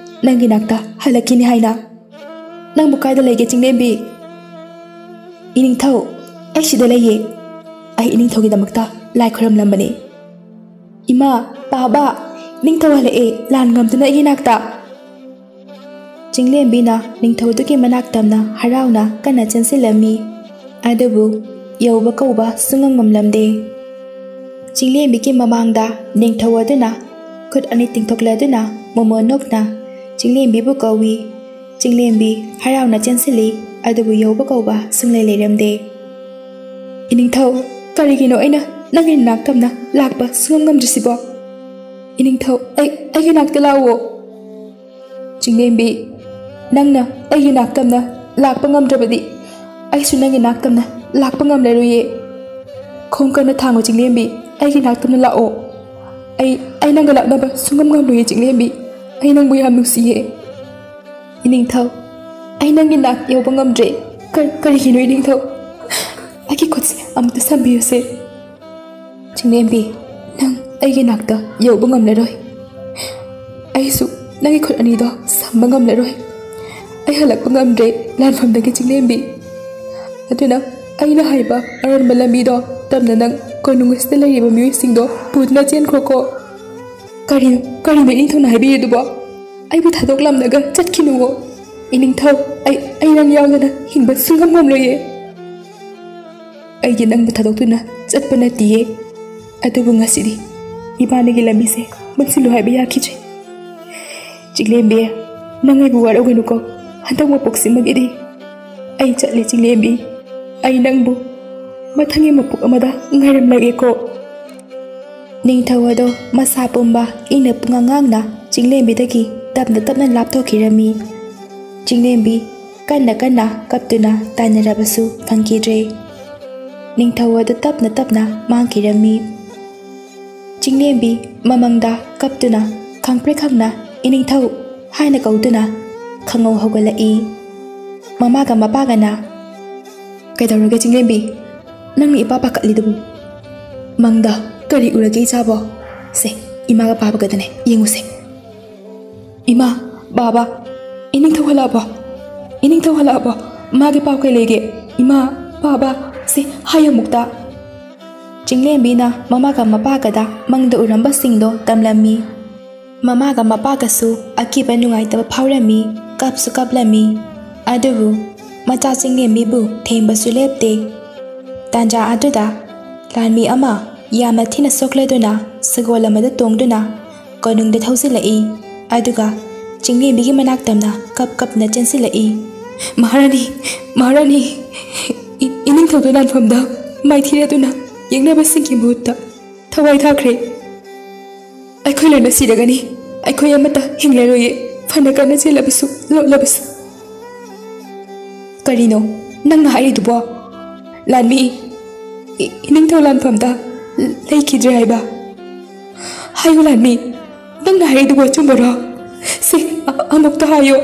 ꯅꯪꯒꯤ ꯅꯥꯛꯇ ꯍꯜꯂꯛꯈꯤꯅꯤ ꯍꯥꯏꯅ? ꯅꯪꯕꯨ ꯀꯥꯏꯗ ꯂꯩꯒꯦ ꯆꯤꯡꯂꯦꯝꯕꯤ?" "ꯏꯅꯤꯡꯊꯧ, ꯑꯩ ꯁꯤꯗ ꯂꯩꯌꯦ꯫ ꯑꯩ ꯏꯅꯤꯡꯊꯧꯒꯤꯗꯃꯛꯇ ꯂꯥꯏ ꯈꯨꯔꯝꯂꯝꯕꯅꯦ꯫ ꯏꯃꯥ, ꯄꯥꯕ, ꯅꯤꯡꯊꯧ ꯍꯜꯂꯛꯑꯦ, ꯂꯥꯟ ꯉꯝꯗꯨꯅ ꯑꯩꯒꯤ ꯅꯥꯛꯇ!" ꯆꯤꯡꯂꯦꯝꯕꯤꯅ ꯅꯤꯡꯊꯧꯗꯨꯒꯤ ꯃꯅꯥꯛ ꯇꯝꯅ ꯍꯔꯥꯎꯅ ꯀꯟꯅ ꯆꯦꯟꯁꯤꯜꯂꯝꯃꯤ꯫ ꯑꯗꯨꯕꯨ ꯌꯧꯕ ꯀꯧꯕ ꯁꯨꯡꯉꯝ ꯉꯝꯂꯝꯗꯦ꯫ ꯆꯤꯡꯂꯦꯝꯕꯤꯒꯤ ꯃꯃꯥꯡꯗ ꯅꯤꯡꯊꯧ ꯑꯗꯨꯅ ꯈꯨꯠ ꯑꯅꯤ ꯇꯤꯡꯊꯣꯛꯂꯗꯨꯅ ꯃꯣꯃꯣꯟ ꯅꯣꯛꯅ ꯆꯤꯡꯂꯦꯝꯕꯤꯕꯨ ꯀꯧꯏ꯫ ꯆꯤꯡꯂꯦꯝꯕꯤ ꯍꯔꯥꯎꯅ ꯆꯦꯟꯁꯤꯜꯂꯤ, ꯑꯗꯨꯕꯨ ꯌꯧꯕ ꯀꯧꯕ ꯁꯨꯡꯂꯩ ꯂꯩꯔꯝꯗꯦ꯫ "ꯏꯅꯤꯡꯊꯧ, ꯀꯔꯤꯒꯤꯅꯣ ꯑꯩꯅ ꯅꯪꯒꯤ ꯅꯥꯛ ꯇꯝꯅ ꯂꯥꯛꯄ ꯁꯨꯡꯉꯝ ꯉꯝꯗ꯭ꯔꯤꯁꯤꯕꯣ? ꯏꯅꯤꯡꯊꯧ, ꯑꯩ, ꯑꯩꯒꯤ ꯅꯥꯛꯇ ꯂꯥꯛꯎꯑꯣ!" "ꯆꯤꯡꯂꯦꯝꯕꯤ, ꯅꯪꯅ ꯑꯩꯒꯤ ꯅꯥꯛ ꯇꯝꯅ ꯂꯥꯛꯄ ꯉꯝꯗ꯭ꯔꯕꯗꯤ ꯑꯩꯁꯨ ꯅꯪꯒꯤ ꯅꯥꯛ ꯇꯝꯅ ꯂꯥꯛꯄ ꯉꯝꯂꯔꯣꯏꯌꯦ꯫ ꯈꯣꯡ ꯀꯟꯅ ꯊꯥꯡꯉꯨ ꯆꯤꯡꯂꯦꯝꯕꯤ, ꯑꯩꯒꯤ ꯅꯥꯛ ꯇꯝꯅ ꯂꯥꯛꯑꯣ꯫ ꯑꯩ, ꯑꯩ ꯅꯪꯒ ꯂꯥꯛꯅꯕ ꯁꯨꯡꯉꯝ ꯉꯝꯂꯣꯏꯌꯦ ꯆꯤꯡꯂꯦꯝꯕꯤ꯫ ꯑꯩ ꯅꯪꯕꯨ ꯌꯥꯝ ꯅꯨꯡꯁꯤꯌꯦ꯫" "ꯏꯅꯤꯡꯊꯧ, ꯑꯩ ꯅꯪꯒꯤ ꯅꯥꯛ ꯌꯧꯕ ꯉꯝꯗ꯭ꯔꯦ꯫ ꯀ-, ꯀꯔꯤꯒꯤꯅꯣ ꯏꯅꯤꯡꯊꯧ? ꯑꯩꯒꯤ ꯈꯨꯠꯁꯦ ꯑꯃꯨꯛꯇ ꯁꯝꯕꯤꯌꯨꯁꯦ꯫" "ꯆꯤꯡꯂꯦꯝꯕꯤ, ꯅꯪ ꯑꯩꯒꯤ ꯅꯥꯛꯇ ꯌꯧꯕ ꯉꯝꯂꯔꯣꯏ꯫ ꯑꯩꯁꯨ ꯅꯪꯒꯤ ꯈꯨꯠ ꯑꯅꯤꯗꯣ ꯁꯝꯕ ꯉꯝꯂꯔꯣꯏ꯫ ꯑꯩ ꯍꯜꯂꯛꯄ ꯉꯝꯗ꯭ꯔꯦ ꯂꯥꯟꯐꯝꯗꯒꯤ ꯆꯤꯡꯂꯦꯝꯕꯤ꯫ ꯑꯗꯨꯅ ꯑꯩꯅ ꯍꯥꯏꯕ ꯑꯔꯥꯟꯕ ꯂꯝꯕꯤꯗꯣ ꯇꯝꯅ ꯅꯪ ꯀꯣꯅꯨꯡ ꯑꯁꯤꯗ ꯂꯩꯔꯤꯕ ꯃꯤꯑꯣꯏꯁꯤꯡꯗꯣ ꯄꯨꯗꯨꯅ ꯆꯦꯟꯈ꯭ꯔꯣꯀꯣ꯫" "ꯀꯔꯤꯅꯣ, ꯀꯔꯤꯅꯣ ꯏꯅꯤꯡꯊꯧꯅ ꯍꯥꯏꯕꯤꯔꯤꯗꯨꯕꯣ? ꯑꯩꯕꯨ ꯊꯥꯗꯣꯛꯂꯝꯂꯒ ꯆꯠꯈꯤꯅꯨꯋꯣ꯫ ꯏꯅꯤꯡꯊꯧ, ꯑꯩ, ꯑꯩ ꯅꯪ ꯌꯥꯎꯗꯅ ꯍꯤꯡꯕ ꯁꯨꯡꯉꯝ ꯉꯝꯂꯣꯏꯌꯦ꯫ ꯑꯩꯒꯤ ꯅꯪꯕꯨ ꯊꯥꯗꯣꯛꯇꯨꯅ ꯆꯠꯄ ꯅꯠꯇꯤꯌꯦ꯫ ꯑꯗꯨꯕꯨ ꯉꯁꯤꯗꯤ ꯏꯕꯥꯅꯤꯒꯤ ꯂꯝꯕꯤꯁꯦ ꯄꯨꯟꯁꯤꯜꯂꯨ ꯍꯥꯏꯕ ꯌꯥꯈꯤꯗ꯭ꯔꯦ꯫ ꯆꯤꯡꯂꯦꯝꯕꯤ, ꯅꯪ ꯑꯩꯕꯨ ꯋꯥꯔꯧꯒꯅꯨꯀꯣ꯫ ꯍꯟꯗꯛ ꯃꯄꯣꯛꯁꯤꯃꯒꯤꯗꯤ ꯑꯩ ꯆꯠꯂꯦ ꯆꯤꯡꯂꯦꯝꯕꯤ꯫ ꯑꯩ ꯅꯪꯕꯨ ꯃꯊꯪꯒꯤ ꯃꯄꯣꯛ ꯑꯃꯗ ꯉꯥꯏꯔꯝꯂꯒꯦꯀꯣ꯫" ꯅꯤꯡꯊꯧ ꯑꯗꯣ ꯃꯁꯥ ꯄꯨꯝꯕ ꯏꯪꯅ ꯄꯨꯡꯉꯥꯡ ꯉꯥꯡꯅ ꯆꯤꯡꯂꯦꯝꯕꯤꯗꯒꯤ ꯇꯞꯅ ꯇꯞꯅ ꯂꯥꯞꯊꯣꯛꯈꯤꯔꯝꯃꯤ꯫ ꯆꯤꯡꯂꯦꯝꯕꯤ ꯀꯟꯅ ꯀꯟꯅ ꯀꯞꯇꯨꯅ ꯇꯥꯟꯅꯔꯕꯁꯨ ꯐꯪꯈꯤꯗ꯭ꯔꯦ꯫ ꯅꯤꯡꯊꯧ ꯑꯗꯨ ꯇꯞꯅ ꯇꯞꯅ ꯃꯥꯡꯈꯤꯔꯝꯃꯤ꯫ ꯆꯤꯡꯂꯦꯝꯕꯤ ꯃꯃꯪꯗ ꯀꯞꯇꯨꯅ ꯈꯪꯄ꯭ꯔꯦꯛ ꯈꯪꯅ "ꯏꯅꯤꯡꯊꯧ" ꯍꯥꯏꯅ ꯀꯧꯗꯨꯅ ꯈꯪꯍꯧ ꯍꯧꯒꯠꯂꯛꯏ꯫ ꯃꯃꯥꯒ ꯃꯄꯥꯒꯅ, "ꯀꯩꯗꯧꯔꯒꯦ ꯆꯤꯡꯂꯦꯝꯕꯤ? ꯅꯪꯅ ꯏꯄꯥ ꯄꯥꯈꯠꯂꯤꯗꯨꯕꯨ? ꯃꯪꯗ ꯀꯔꯤ ꯎꯔꯒꯦ ꯏꯆꯥꯕꯣ? ꯁꯦ, ꯏꯃꯥꯒ ꯄꯥꯕꯒꯗꯅꯦ, ꯌꯦꯡꯉꯨꯁꯦ꯫" "ꯏꯃꯥ, ꯕꯥꯕꯥ, ꯏꯅꯤꯡꯊꯧ ꯍꯜꯂꯛꯑꯕꯣ? ꯏꯅꯤꯡꯊꯧ ꯍꯜꯂꯛꯑꯕꯣ? ꯃꯥꯒꯤ ꯄꯥꯎ ꯀꯩ ꯂꯩꯒꯦ? ꯏꯃꯥ, ꯕꯥꯕꯥ, ꯁꯦ, ꯍꯥꯏꯌꯨ ꯑꯃꯨꯛꯇ꯫" ꯆꯤꯡꯂꯦꯝꯕꯤꯅ ꯃꯃꯥꯒ ꯃꯄꯥꯒꯗ ꯃꯪꯗ ꯎꯔꯝꯕꯁꯤꯡꯗꯣ ꯇꯝꯂꯝꯃꯤ꯫ ꯃꯃꯥꯒ ꯃꯄꯥꯒꯁꯨ ꯑꯀꯤꯕ ꯅꯨꯡꯉꯥꯏꯇꯕ ꯐꯥꯎꯔꯝꯃꯤ, ꯀꯞꯁꯨ ꯀꯞꯂꯝꯃꯤ꯫ ꯑꯗꯨꯕꯨ ꯃꯆꯥ ꯆꯤꯡꯂꯦꯝꯕꯤꯕꯨ ꯊꯦꯝꯕꯁꯨ ꯂꯦꯞꯇꯦ꯫ ꯇꯥꯟꯖꯥ ꯑꯗꯨꯗ ꯂꯥꯟꯃꯤ ꯑꯃ ꯌꯥꯝꯅ ꯊꯤꯅ ꯁꯣꯛꯂꯗꯨꯅ ꯁꯒꯣꯜ ꯑꯃꯗ ꯇꯣꯡꯗꯨꯅ ꯀꯣꯅꯨꯡꯗ ꯊꯧꯖꯤꯜꯂꯛꯏ꯫ ꯑꯗꯨꯒ ꯆꯤꯡꯂꯦꯝꯕꯤꯒꯤ ꯃꯅꯥꯛ ꯇꯝꯅ ꯀꯞ ꯀꯞꯅ ꯆꯦꯟꯁꯤꯜꯂꯛꯏ꯫ "ꯃꯍꯥꯔꯥꯅꯤ, ꯃꯍꯥꯔꯥꯅꯤ, ꯏ-, ꯏꯅꯤꯡꯊꯧꯗꯨ ꯂꯥꯟꯐꯝꯗ ꯃꯥꯏꯊꯤꯔꯗꯨꯅ ꯌꯦꯛꯅꯕꯁꯤꯡꯒꯤ ꯃꯍꯨꯠꯇ ꯊꯋꯥꯏ ꯊꯥꯈ꯭ꯔꯦ꯫ ꯑꯩꯈꯣꯏ ꯂꯣꯏꯅ ꯁꯤꯔꯒꯅꯤ꯫ ꯑꯩꯈꯣꯏ ꯑꯃꯠꯇ ꯍꯤꯡꯂꯔꯣꯏꯌꯦ, ꯐꯅ ꯀꯟꯅ ꯆꯦꯜꯂꯕꯁꯨ, ꯂꯣꯠꯂꯕꯁꯨ꯫" "ꯀꯔꯤꯅꯣ ꯅꯪꯅ ꯍꯥꯏꯔꯤꯗꯨꯕꯣ? ꯂꯥꯟꯃꯤ, ꯏ-, ꯏꯅꯤꯡꯊꯧ ꯂꯥꯟꯐꯝꯗ ꯂꯩꯈꯤꯗ꯭ꯔꯦ ꯍꯥꯏꯕ? ꯍꯥꯏꯌꯨ ꯂꯥꯟꯃꯤ, ꯅꯪꯅ ꯍꯥꯏꯔꯤꯗꯨꯕꯨ ꯑꯆꯨꯝꯕꯔꯣ? ꯁꯤ ꯑ-, ꯑꯃꯨꯛꯇ ꯍꯥꯏꯌꯨ꯫"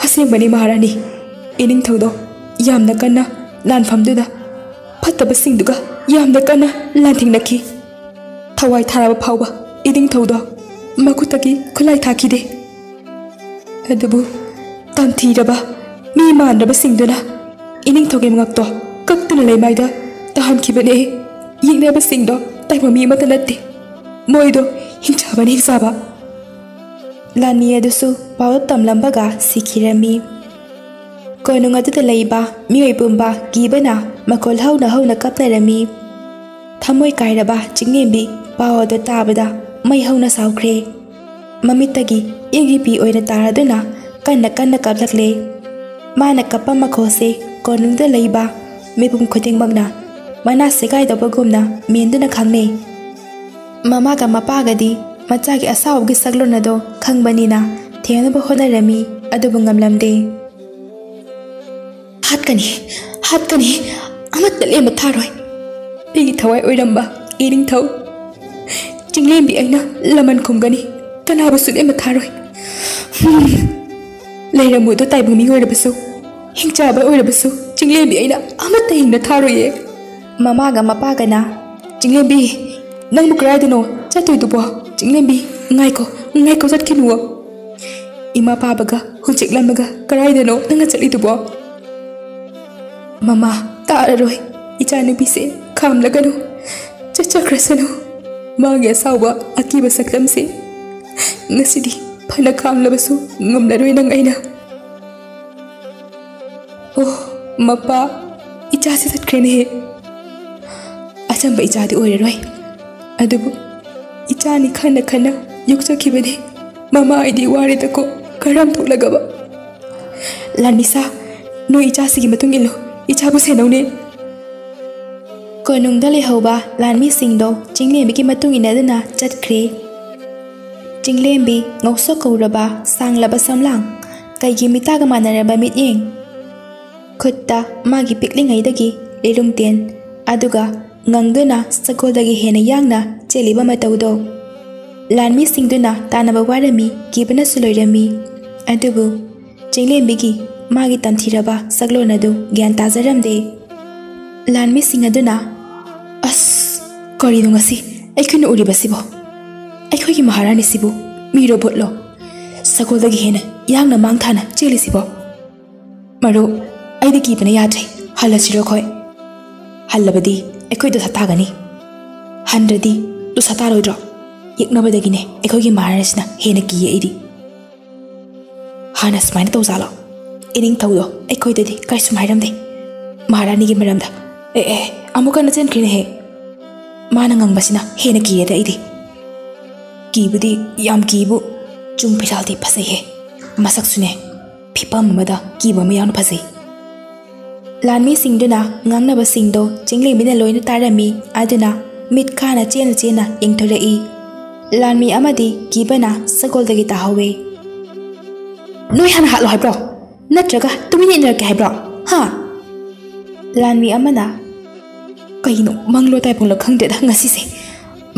"ꯑꯁꯦꯡꯕꯅꯤ ꯃꯍꯥꯔꯥꯅꯤ, ꯏꯅꯤꯡꯊꯧꯗꯣ ꯌꯥꯝꯅ ꯀꯟꯅ ꯂꯥꯟꯐꯝꯗꯨꯗ ꯐꯠꯇꯕꯁꯤꯡꯗꯨꯒ ꯌꯥꯝꯅ ꯀꯟꯅ ꯂꯥꯟꯊꯦꯡꯅꯈꯤ꯫ ꯊꯋꯥꯏ ꯊꯥꯔꯕ ꯐꯥꯎꯕ ꯏꯅꯤꯡꯊꯧꯗꯣ ꯃꯈꯨꯠꯇꯒꯤ ꯈꯨꯠꯂꯥꯏ ꯊꯥꯈꯤꯗꯦ꯫ ꯑꯗꯨꯕꯨ ꯇꯝꯊꯤꯔꯕ ꯃꯤ ꯃꯥꯟꯗ꯭ꯔꯕꯁꯤꯡꯗꯨꯅ ꯏꯅꯤꯡꯊꯧꯒꯤ ꯃꯉꯛꯇꯣ ꯀꯛꯇꯨꯅ ꯂꯩꯃꯥꯏꯗ ꯇꯥꯍꯟꯈꯤꯕꯅꯦ꯫ ꯌꯦꯛꯅꯕꯁꯤꯡꯗꯣ ꯇꯥꯏꯕꯪ ꯃꯤ ꯑꯃꯠꯇ ꯅꯠꯇꯦ꯫ ꯃꯣꯏꯗꯣ ꯍꯤꯡꯆꯥꯕꯅꯤ, ꯍꯤꯡꯆꯥꯕ꯫" ꯂꯥꯟꯃꯤ ꯑꯗꯨꯁꯨ ꯄꯥꯎꯗ ꯇꯝꯂꯝꯕꯒ ꯁꯤꯈꯤꯔꯝꯃꯤ꯫ ꯀꯣꯅꯨꯡ ꯑꯗꯨꯗ ꯂꯩꯕ ꯃꯤꯑꯣꯏ ꯄꯨꯝꯕ ꯀꯤꯕꯅ ꯃꯈꯣꯜ ꯍꯧꯅ ꯍꯧꯅ ꯀꯞꯅꯔꯝꯃꯤ꯫ ꯊꯃꯣꯏ ꯀꯥꯏꯔꯕ ꯆꯤꯡꯂꯦꯝꯕꯤ ꯄꯥꯎ ꯑꯗꯨ ꯇꯥꯕꯗ ꯃꯩ ꯍꯧꯅ ꯁꯥꯎꯈ꯭ꯔꯦ꯫ ꯃꯃꯤꯠꯇꯒꯤ ꯏꯪꯒꯤ ꯄꯤ ꯑꯣꯏꯅ ꯇꯥꯔꯗꯨꯅ ꯀꯟꯅ ꯀꯟꯅ ꯀꯞꯂꯛꯂꯦ꯫ ꯃꯥꯅ ꯀꯞꯄ ꯃꯈꯣꯜꯁꯦ ꯀꯣꯅꯨꯡꯗ ꯂꯩꯕ ꯃꯤꯄꯨꯝ ꯈꯨꯗꯤꯡꯃꯛꯅ ꯃꯅꯥ ꯁꯦꯒꯥꯏꯗꯧꯕꯒꯨꯝꯅ ꯃꯦꯟꯗꯨꯅ ꯈꯪꯅꯩ꯫ ꯃꯃꯥꯒ ꯃꯄꯥꯒꯗꯤ ꯃꯆꯥꯒꯤ ꯑꯁꯥꯎꯕꯒꯤ ꯁꯛꯂꯣꯟ ꯑꯗꯣ ꯈꯪꯕꯅꯤꯅ ꯊꯦꯝꯅꯕ ꯍꯣꯠꯅꯔꯝꯃꯤ, ꯑꯗꯨꯕꯨ ꯉꯝꯂꯝꯗꯦ꯫ "ꯍꯥꯠꯀꯅꯤ, ꯍꯥꯠꯀꯅꯤ, ꯑꯃꯠꯇ ꯂꯦꯝꯕ ꯊꯥꯔꯣꯏ꯫ ꯑꯩꯒꯤ ꯊꯋꯥꯏ ꯑꯣꯏꯔꯝꯕ ꯏꯅꯤꯡꯊꯧ ꯆꯤꯡꯂꯦꯝꯕꯤ ꯑꯩꯅ ꯂꯃꯟ ꯈꯨꯝꯒꯅꯤ, ꯀꯅꯥꯕꯨꯁꯨ ꯂꯦꯝꯕ ꯊꯥꯔꯣꯏ꯫" ꯍꯨꯝ꯫ ꯂꯩꯔꯝꯃꯣꯏꯗꯣ ꯇꯥꯏꯕꯪ ꯃꯤ ꯑꯣꯏꯔꯕꯁꯨ, ꯍꯤꯡꯆꯥꯕ ꯑꯣꯏꯔꯕꯁꯨ, ꯆꯤꯡꯂꯦꯝꯕꯤ ꯑꯩꯅ ꯑꯃꯠꯇ ꯍꯤꯡꯅ ꯊꯥꯔꯣꯏꯌꯦ꯫ ꯃꯃꯥꯒ ꯃꯄꯥꯒꯅ, "ꯆꯤꯡꯂꯦꯝꯕꯤ, ꯅꯪꯕꯨ ꯀꯗꯥꯏꯗꯅꯣ ꯆꯠꯇꯣꯏꯗꯨꯕꯣ? ꯆꯤꯡꯂꯦꯝꯕꯤ, ꯉꯥꯏꯈꯣ, ꯉꯥꯏꯈꯣ, ꯆꯠꯈꯤꯅꯨꯋꯣ꯫ ꯏꯃꯥ ꯄꯥꯕꯒ ꯍꯨꯟꯆꯤꯛꯂꯝꯃꯒ ꯀꯗꯥꯏꯗꯅꯣ ꯅꯪꯅ ꯆꯠꯂꯤꯗꯨꯕꯣ?" "ꯃꯃꯥ, ꯇꯥꯔꯔꯣꯏ꯫ ꯏꯆꯥꯅꯨꯄꯤꯁꯦ ꯈꯥꯝꯂꯒꯅꯨ꯫ ꯆꯠꯆꯈ꯭ꯔꯁꯅꯨ꯫ ꯃꯥꯒꯤ ꯑꯁꯥꯎꯕ, ꯑꯀꯤꯕ ꯁꯛꯇꯝꯁꯦ ꯉꯁꯤꯗꯤ ꯐꯅ ꯈꯥꯝꯂꯕꯁꯨ ꯉꯝꯂꯔꯣꯏ ꯅꯪ ꯑꯩꯅ꯫" "ꯑꯣ, ꯃꯄꯥ, ꯏꯆꯥꯁꯦ ꯆꯠꯈ꯭ꯔꯦꯅꯦꯍꯦ꯫ ꯑꯆꯝꯕ ꯏꯆꯥꯗꯤ ꯑꯣꯏꯔꯔꯣꯏ꯫ ꯑꯗꯨꯕꯨ ꯏꯆꯥꯅꯤ ꯈꯟꯅ ꯈꯟꯅ ꯌꯣꯛꯆꯈꯤꯕꯅꯤ꯫ ꯃꯃꯥ ꯑꯩꯗꯤ ꯋꯥꯔꯦꯗꯀꯣ, ꯀꯔꯝ ꯊꯣꯛꯂꯒꯕ?" "ꯂꯥꯟꯃꯤꯁꯥ, ꯅꯣꯏ ꯏꯆꯥꯁꯤꯒꯤ ꯃꯇꯨꯡ ꯏꯜꯂꯨ꯫ ꯏꯆꯥꯕꯨ ꯁꯦꯟꯅꯧꯅꯦ꯫" ꯀꯣꯅꯨꯡꯗ ꯂꯩꯍꯧꯕ ꯂꯥꯟꯃꯤꯁꯤꯡꯗꯣ ꯆꯤꯡꯂꯦꯝꯕꯤꯒꯤ ꯃꯇꯨꯡ ꯏꯟꯅꯗꯨꯅ ꯆꯠꯈ꯭ꯔꯦ꯫ ꯆꯤꯡꯂꯦꯝꯕꯤ ꯉꯧꯁꯣꯛ ꯉꯧꯔꯕ ꯁꯥꯡꯂꯕ ꯁꯝꯂꯥꯡ, ꯀꯩꯒꯤ ꯃꯤꯇꯥꯒ ꯃꯥꯟꯅꯔꯕ ꯃꯤꯠꯌꯦꯡ, ꯈꯨꯠꯇ ꯃꯥꯒꯤ ꯄꯤꯛꯂꯤꯉꯩꯗꯒꯤ ꯂꯤꯔꯨꯝꯇꯦꯟ, ꯑꯗꯨꯒ ꯉꯪꯗꯨꯅ ꯁꯒꯣꯜꯗꯒꯤ ꯍꯦꯟꯅ ꯌꯥꯡꯅ ꯆꯦꯜꯂꯤꯕ ꯃꯇꯧꯗꯣ꯫ ꯂꯥꯟꯃꯤꯁꯤꯡꯗꯨꯅ ꯇꯥꯟꯅꯕ ꯋꯥꯔꯝꯃꯤ, ꯀꯤꯕꯅꯁꯨ ꯂꯣꯏꯔꯝꯃꯤ꯫ ꯑꯗꯨꯕꯨ ꯆꯤꯡꯂꯦꯝꯕꯤꯒꯤ ꯃꯥꯒꯤ ꯇꯝꯊꯤꯔꯕ ꯁꯛꯂꯣꯟ ꯑꯗꯨ ꯒ꯭ꯌꯥꯟ ꯇꯥꯖꯔꯝꯗꯦ꯫ ꯂꯥꯟꯃꯤꯁꯤꯡ ꯑꯗꯨꯅ, "ꯑꯁ, ꯀꯔꯤꯅꯣ ꯉꯁꯤ ꯑꯩꯈꯣꯏꯅ ꯎꯔꯤꯕꯁꯤꯕꯣ? ꯑꯩꯈꯣꯏꯒꯤ ꯃꯍꯥꯔꯥꯅꯤꯁꯤꯕꯨ ꯃꯤꯔꯣ ꯚꯨꯠꯂꯣ? ꯁꯒꯣꯜꯗꯒꯤ ꯍꯦꯟꯅ ꯌꯥꯡꯅ ꯃꯥꯡ ꯊꯥꯅ ꯆꯦꯜꯂꯤꯁꯤꯕꯣ? ꯃꯔꯨꯞ, ꯑꯩꯗꯤ ꯀꯤꯕꯅ ꯌꯥꯗ꯭ꯔꯦ꯫ ꯍꯜꯂꯁꯤꯔꯣ ꯑꯩꯈꯣꯏ? ꯍꯜꯂꯕꯗꯤ ꯑꯩꯈꯣꯏ ꯗꯣꯁꯥ ꯇꯥꯒꯅꯤ꯫ ꯍꯟꯗ꯭ꯔꯗꯤ ꯗꯣꯁꯥ ꯇꯥꯔꯣꯏꯗ꯭ꯔꯣ? ꯌꯦꯛꯅꯕꯗꯒꯤꯅꯦ ꯑꯩꯈꯣꯏꯒꯤ ꯃꯍꯥꯔꯥꯅꯤꯁꯤꯅ ꯍꯦꯟꯅ ꯀꯤꯌꯦ ꯑꯩꯗꯤ꯫ ꯍꯥꯟꯅ ꯁꯨꯃꯥꯏꯅ ꯇꯧꯖꯥꯠꯂꯣ? ꯏꯅꯤꯡꯊꯧꯗꯣ ꯑꯩꯈꯣꯏꯗꯗꯤ ꯀꯔꯤꯁꯨ ꯍꯥꯏꯔꯝꯗꯦ꯫ ꯃꯍꯥꯔꯥꯅꯤꯒꯤ ꯃꯔꯝꯗ꯫ ꯑꯦ, ꯑꯦ, ꯑꯃꯨꯛ ꯀꯟꯅ ꯆꯦꯟꯈ꯭ꯔꯦꯅꯦꯍꯦ꯫ ꯃꯥꯅ ꯉꯪꯕꯁꯤꯅ ꯍꯦꯟꯅ ꯀꯤꯔꯦꯗ ꯑꯩꯗꯤ꯫ ꯀꯤꯕꯨꯗꯤ ꯌꯥꯝ ꯀꯤꯕꯨ, ꯆꯨꯡ ꯐꯤꯔꯥꯜꯗꯤ ꯐꯖꯩꯍꯦ꯫ ꯃꯁꯛꯁꯨꯅꯦ, ꯐꯤꯕꯝ ꯑꯃꯗ ꯀꯤꯕ ꯑꯃ ꯌꯥꯎꯅ ꯐꯖꯩ꯫" ꯂꯥꯟꯃꯤꯁꯤꯡꯗꯨꯅ ꯉꯥꯡꯅꯕꯁꯤꯡꯗꯣ ꯆꯤꯡꯂꯦꯝꯕꯤꯅ ꯂꯣꯏꯅ ꯇꯥꯔꯝꯃꯤ꯫ ꯑꯗꯨꯅ ꯃꯤꯠ ꯈꯥꯅ ꯆꯦꯟꯅ ꯆꯦꯟꯅ ꯌꯦꯡꯊꯣꯔꯛꯏ꯫ ꯂꯥꯟꯃꯤ ꯑꯃꯗꯤ ꯀꯤꯕꯅ ꯁꯒꯣꯜꯗꯒꯤ ꯇꯥꯍꯧꯋꯦ꯫ "ꯅꯣꯏ ꯍꯥꯟꯅ ꯍꯥꯠꯂꯣ ꯍꯥꯏꯕ꯭ꯔꯣ? ꯅꯠꯇ꯭ꯔꯒ ꯇꯨꯃꯤꯟꯅ ꯏꯟꯅꯔꯛꯀꯦ ꯍꯥꯏꯕ꯭ꯔꯣ? ꯍꯥ?" ꯂꯥꯟꯃꯤ ꯑꯃꯅ, "ꯀꯩꯅꯣ, ꯃꯪꯂꯣ ꯇꯥꯏꯕꯪꯂꯣ ꯈꯪꯗ꯭ꯔꯦꯗ ꯉꯁꯤꯁꯦ꯫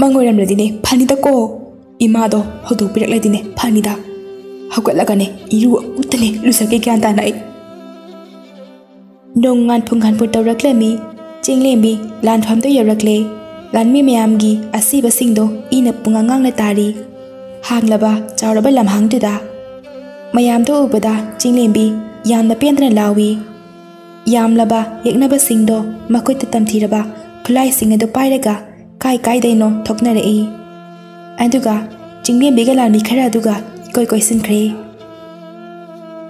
ꯃꯪ ꯑꯣꯏꯔꯝꯂꯗꯤꯅꯦ ꯐꯅꯤꯗꯀꯣ꯫ ꯏꯃꯥꯗꯣ ꯍꯧꯗꯣꯛꯄꯤꯔꯛꯂꯗꯤꯅꯦ ꯐꯅꯤꯗ꯫ ꯍꯧꯒꯠꯂꯒꯅꯦ ꯏꯔꯨ ꯑꯃꯨꯛꯇꯅꯦ ꯂꯨꯖꯒꯦ ꯒ꯭ꯌꯥꯟ ꯇꯥꯅ ꯑꯩ꯫ ꯅꯣꯡ ꯉꯥꯟꯐꯨ ꯉꯥꯟꯐꯨ ꯇꯧꯔꯛꯂꯝꯃꯤ꯫ ꯆꯤꯡꯂꯦꯝꯕꯤ ꯂꯥꯟꯐꯝꯗ ꯌꯧꯔꯛꯂꯦ꯫ ꯂꯥꯟꯃꯤ ꯃꯌꯥꯝꯒꯤ ꯑꯁꯤꯕꯁꯤꯡꯗꯣ ꯏꯅ ꯄꯨꯡꯉꯥꯡ ꯉꯥꯡꯅ ꯇꯥꯔꯤ꯫ ꯍꯥꯡꯂꯕ ꯆꯥꯎꯔꯕ ꯂꯝꯍꯥꯡꯗꯨꯗ ꯃꯌꯥꯝꯗꯣ ꯎꯕꯗ ꯆꯤꯡꯂꯦꯝꯕꯤ ꯌꯥꯝꯅ ꯄꯦꯟꯗꯅ ꯂꯥꯎꯏ꯫ ꯌꯥꯝꯂꯕ ꯌꯦꯛꯅꯕꯁꯤꯡꯗꯣ ꯃꯈꯨꯠꯇ ꯇꯝꯊꯤꯔꯕ ꯈꯨꯠꯂꯥꯏꯁꯤꯡ ꯑꯗꯨ ꯄꯥꯏꯔꯒ ꯀꯥꯏ ꯀꯥꯏꯗꯩꯅꯣ ꯊꯣꯛꯅꯔꯛꯏ꯫ ꯑꯗꯨꯒ ꯆꯤꯡꯂꯦꯝꯕꯤꯒ ꯂꯥꯟꯃꯤ ꯈꯔ ꯑꯗꯨꯒ ꯏꯀꯣꯏ ꯀꯣꯏꯁꯤꯟꯈ꯭ꯔꯦ꯫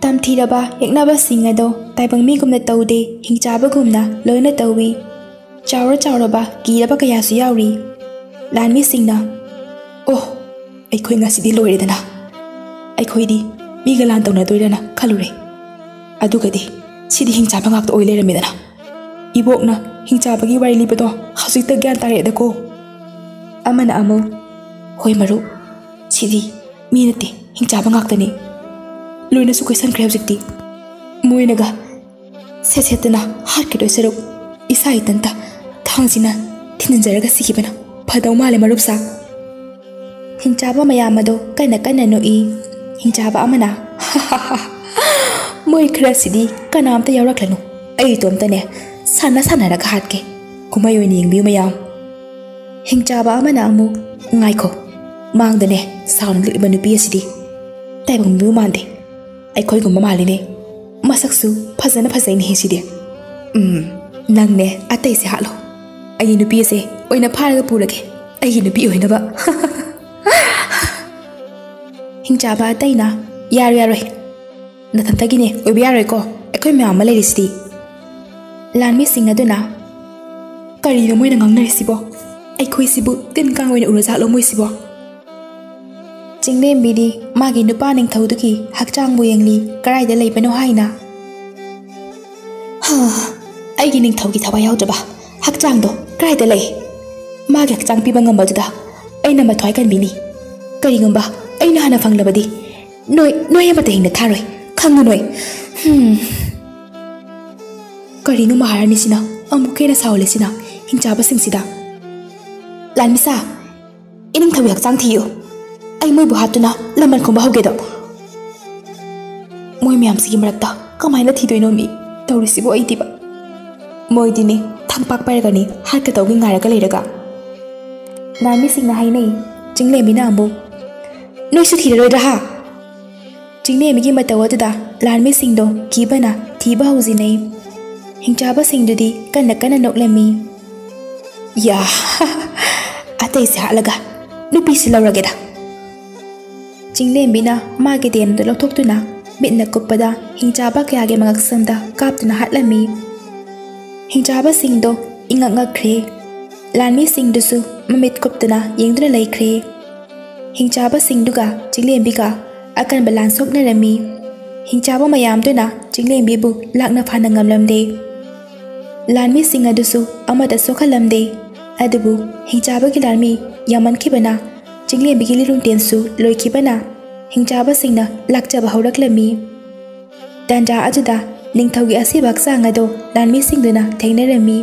ꯇꯝꯊꯤꯔꯕ ꯌꯦꯛꯅꯕꯁꯤꯡ ꯑꯗꯣ ꯇꯥꯏꯕꯪ ꯃꯤꯒꯨꯝꯅ ꯇꯧꯗꯦ, ꯍꯤꯡꯆꯥꯕꯒꯨꯝꯅ ꯂꯣꯏꯅ ꯇꯧꯏ꯫ ꯆꯥꯎꯔ ꯆꯥꯎꯔꯕ ꯀꯤꯔꯕ ꯀꯌꯥꯁꯨ ꯌꯥꯎꯔꯤ꯫ ꯂꯥꯟꯃꯤꯁꯤꯡꯅ, "ꯑꯣ, ꯑꯩꯈꯣꯏ ꯉꯁꯤꯗꯤ ꯂꯣꯏꯔꯦꯗꯅ꯫ ꯑꯩꯈꯣꯏꯗꯤ ꯃꯤꯒ ꯂꯥꯟ ꯇꯧꯅꯗꯣꯏꯔꯅ ꯈꯜꯂꯨꯔꯦ꯫ ꯑꯗꯨꯒꯗꯤ ꯁꯤꯗꯤ ꯍꯤꯡꯆꯥꯕ ꯉꯥꯛꯇ ꯑꯣꯏ ꯂꯩꯔꯝꯃꯦꯗꯅ꯫ ꯏꯕꯣꯛꯅ ꯍꯤꯡꯆꯥꯕꯒꯤ ꯋꯥꯔꯤ ꯂꯤꯕꯗꯣ ꯍꯧꯖꯤꯛꯇ ꯒ꯭ꯌꯥꯟ ꯇꯥꯔꯛꯑꯦꯗꯀꯣ꯫" ꯑꯃꯅ ꯑꯃꯨꯛ, "ꯍꯣꯏ ꯃꯔꯨꯞ, ꯁꯤꯗꯤ ꯃꯤ ꯅꯠꯇꯦ, ꯍꯤꯡꯆꯥꯕ ꯉꯥꯛꯇꯅꯤ꯫ ꯂꯣꯏꯅꯁꯨ ꯀꯣꯏꯁꯟꯈ꯭ꯔꯦ ꯍꯧꯖꯤꯛꯇꯤ꯫ ꯃꯣꯏꯅꯒ ꯁꯦꯠ ꯁꯦꯠꯇꯅ ꯍꯥꯠꯈꯤꯗꯣꯏ ꯁꯔꯨꯛ ꯏꯁꯥ ꯏꯊꯟꯇ ꯊꯥꯡꯁꯤꯅ ꯊꯤꯟꯖꯤꯟꯖꯔꯒ ꯁꯤꯈꯤꯕꯅ ꯐꯗꯧ ꯃꯥꯜꯂꯦ ꯃꯔꯨꯞ ꯁꯥ꯫" ꯍꯤꯡꯆꯥꯕ ꯃꯌꯥꯝ ꯑꯗꯣ ꯀꯟꯅ ꯀꯟꯅ ꯅꯣꯛꯏ꯫ ꯍꯤꯡꯆꯥꯕ ꯑꯃꯅ, "ꯃꯣꯏ ꯈꯔꯁꯤꯗꯤ ꯀꯅꯥꯝꯇ ꯌꯥꯎꯔꯛꯂꯅꯨ, ꯑꯩ ꯏꯇꯣꯝꯇꯅꯦ ꯁꯥꯟꯅ ꯁꯥꯟꯅꯔꯒ ꯍꯥꯠꯀꯦ꯫ ꯀꯨꯝꯍꯩ ꯑꯣꯏꯅ ꯌꯦꯡꯕꯤꯌꯨ ꯃꯌꯥꯝ꯫" ꯍꯤꯡꯆꯥꯕ ꯑꯃꯅ ꯑꯃꯨꯛ, "ꯉꯥꯏꯈꯣ, ꯃꯥꯡꯗꯅꯦ ꯁꯥꯎꯅ ꯂꯤꯛꯂꯤꯕ ꯅꯨꯄꯤ ꯑꯁꯤꯗꯤ ꯇꯥꯏꯕꯪ ꯃꯤꯕꯨ ꯃꯥꯟꯗꯦ, ꯑꯩꯈꯣꯏꯒꯨꯝꯕ ꯃꯥꯜꯂꯤꯅꯦ꯫ ꯃꯁꯛꯁꯨ ꯐꯖꯅ ꯐꯖꯩꯅꯦ ꯁꯤꯗꯤ꯫ ꯎꯝ, ꯅꯪꯅꯦ ꯑꯇꯩꯁꯦ ꯍꯥꯠꯂꯣ, ꯑꯩꯒꯤ ꯅꯨꯄꯤ ꯑꯁꯦ ꯑꯣꯏꯅ ꯐꯥꯔꯒ ꯄꯨꯔꯒꯦ, ꯑꯩꯒꯤ ꯅꯨꯄꯤ ꯑꯣꯏꯅꯕ꯫" ꯍꯤꯡꯆꯥꯕ ꯑꯇꯩꯅ, "ꯌꯥꯔꯣꯏ, ꯌꯥꯔꯣꯏ, ꯅꯊꯟꯇꯒꯤꯅꯦ ꯑꯣꯏꯕ ꯌꯥꯔꯣꯏꯀꯣ, ꯑꯩꯈꯣꯏ ꯃꯌꯥꯝ ꯑꯃ ꯂꯩꯔꯤꯁꯤꯗꯤ꯫" ꯂꯥꯟꯃꯤꯁꯤꯡ ꯑꯗꯨꯅ, "ꯀꯔꯤꯅꯣ ꯃꯣꯏꯅ ꯉꯥꯡꯅꯔꯤꯁꯤꯕꯣ? ꯑꯩꯈꯣꯏꯁꯤꯕꯨ ꯇꯤꯟ ꯀꯥꯡ ꯑꯣꯏꯅ ꯎꯔꯖꯥꯠꯂꯣ ꯃꯣꯏꯁꯤꯕꯣ?" ꯆꯤꯡꯂꯦꯝꯕꯤꯗꯤ ꯃꯥꯒꯤ ꯅꯨꯄꯥ ꯅꯤꯡꯊꯧꯗꯨꯒꯤ ꯍꯛꯆꯥꯡꯕꯨ ꯌꯦꯡꯂꯤ, ꯀꯔꯥꯏꯗ ꯂꯩꯕꯅꯣ ꯍꯥꯏꯅ꯫ "ꯍꯥ, ꯑꯩꯒꯤ ꯅꯤꯡꯊꯧꯒꯤ ꯊꯋꯥꯏ ꯌꯥꯎꯗ꯭ꯔꯕ ꯍꯛꯆꯥꯡꯗꯣ ꯀꯔꯥꯏꯗ ꯂꯩ? ꯃꯥꯒꯤ ꯍꯛꯆꯥꯡ ꯄꯤꯕ ꯉꯝꯕꯗꯨꯗ ꯑꯩꯅ ꯃꯊ꯭ꯋꯥꯏ ꯀꯟꯕꯤꯅꯤ꯫ ꯀꯔꯤꯒꯨꯝꯕ ꯑꯩꯅ ꯍꯥꯟꯅ ꯐꯪꯂꯕꯗꯤ ꯅꯣꯏ, ꯅꯣꯏ ꯑꯃꯠꯇ ꯍꯤꯡꯅ ꯊꯥꯔꯣꯏ, ꯈꯪꯉꯨ ꯅꯣꯏ꯫" ꯍꯝ꯫ ꯀꯔꯤꯅꯣ ꯃꯍꯥꯔꯥꯅꯤꯁꯤꯅ ꯑꯃꯨꯛꯀ ꯍꯦꯟꯅ ꯁꯥꯎꯍꯜꯂꯤꯁꯤꯅ ꯍꯤꯡꯆꯥꯕꯁꯤꯡꯁꯤꯗ? "ꯂꯥꯟꯃꯤꯁꯥ, ꯏꯅꯤꯡꯊꯧꯒꯤ ꯍꯛꯆꯥꯡ ꯊꯤꯌꯨ꯫ ꯑꯩ ꯃꯣꯏꯕꯨ ꯍꯥꯠꯇꯨꯅ ꯂꯃꯟ ꯈꯨꯝꯕ ꯍꯧꯒꯦꯗꯣ꯫" ꯃꯌꯥꯝꯁꯤꯒꯤ ꯃꯔꯛꯇ ꯀꯃꯥꯏꯅ ꯊꯤꯗꯣꯏꯅꯣ ꯃꯤ? ꯇꯧꯔꯤꯁꯤꯕꯨ ꯑꯩꯗꯤꯕ꯫ ꯃꯣꯏꯗꯤꯅꯦ ꯊꯝꯄꯥꯛ ꯄꯥꯏꯔꯒꯅꯤ ꯍꯥꯠꯀꯗꯧꯒꯤ ꯉꯥꯏꯔꯒ ꯂꯩꯔꯒ꯫ ꯂꯥꯟꯃꯤꯁꯤꯡꯅ ꯍꯥꯏꯅꯩ, ꯆꯤꯡꯂꯦꯝꯕꯤꯅ ꯑꯃꯨꯛ, "ꯅꯣꯏꯁꯨ ꯊꯤꯔꯔꯣꯏꯗ꯭ꯔꯥ ꯍꯥ?" ꯆꯤꯡꯂꯦꯝꯕꯤꯒꯤ ꯃꯇꯧ ꯑꯗꯨꯗ ꯂꯥꯟꯃꯤꯁꯤꯡꯗꯣ ꯀꯤꯕꯅ ꯊꯤꯕ ꯍꯧꯖꯤꯟꯅꯩ꯫ ꯍꯤꯡꯆꯥꯕꯁꯤꯡꯗꯨꯗꯤ ꯀꯟꯅ ꯀꯟꯅ ꯅꯣꯛꯂꯝꯃꯤ꯫ "ꯌꯥ, ꯑꯇꯩꯁꯦ ꯍꯥꯠꯂꯒ ꯅꯨꯄꯤꯁꯤ ꯂꯧꯔꯒꯦꯗ꯫" ꯆꯤꯡꯂꯦꯝꯕꯤꯅ ꯃꯥꯒꯤ ꯗꯦꯝꯗꯨ ꯂꯧꯊꯣꯛꯇꯨꯅ ꯃꯤꯠꯅ ꯀꯨꯞꯄꯗ ꯍꯤꯡꯆꯥꯕ ꯀꯌꯥꯒꯤ ꯃꯉꯛꯁꯝꯗ ꯀꯥꯞꯇꯨꯅ ꯍꯥꯠꯂꯝꯃꯤ꯫ ꯍꯤꯡꯆꯥꯕꯁꯤꯡꯗꯣ ꯏꯉꯛ ꯉꯛꯈ꯭ꯔꯦ꯫ ꯂꯥꯟꯃꯤꯁꯤꯡꯗꯨꯁꯨ ꯃꯃꯤꯠ ꯀꯨꯞꯇꯅ ꯌꯦꯡꯗꯨꯅ ꯂꯩꯈ꯭ꯔꯦ꯫ ꯍꯤꯡꯆꯥꯕꯁꯤꯡꯗꯨꯒ ꯆꯤꯡꯂꯦꯝꯕꯤꯒ ꯑꯀꯟꯕ ꯂꯥꯟ ꯁꯣꯛꯅꯔꯝꯃꯤ꯫ ꯍꯤꯡꯆꯥꯕ ꯃꯌꯥꯝꯗꯨꯅ ꯆꯤꯡꯂꯦꯝꯕꯤꯕꯨ ꯂꯥꯛꯅ ꯐꯥꯅ ꯉꯝꯂꯝꯗꯦ꯫ ꯂꯥꯟꯃꯤꯁꯤꯡ ꯑꯗꯨꯁꯨ ꯑꯃꯠꯇ ꯁꯣꯛꯍꯜꯂꯝꯗꯦ꯫ ꯑꯗꯨꯕꯨ ꯍꯤꯡꯆꯥꯕꯒꯤ ꯂꯥꯟꯃꯤ ꯌꯥꯝꯃꯟꯈꯤꯕꯅ ꯆꯤꯡꯂꯦꯝꯕꯤꯒꯤ ꯂꯤꯔꯨꯡ ꯇꯦꯟꯁꯨ ꯂꯣꯏꯈꯤꯕꯅ ꯍꯤꯡꯆꯥꯕꯁꯤꯡꯅ ꯂꯥꯛꯆꯕ ꯍꯧꯔꯛꯂꯝꯃꯤ꯫ ꯇꯥꯟꯖꯥ ꯑꯗꯨꯗ ꯅꯤꯡꯊꯧꯒꯤ ꯑꯁꯤꯕ ꯍꯛꯆꯥꯡ ꯑꯗꯨ ꯂꯥꯟꯃꯤꯁꯤꯡꯗꯨꯅ ꯊꯦꯡꯅꯔꯝꯃꯤ꯫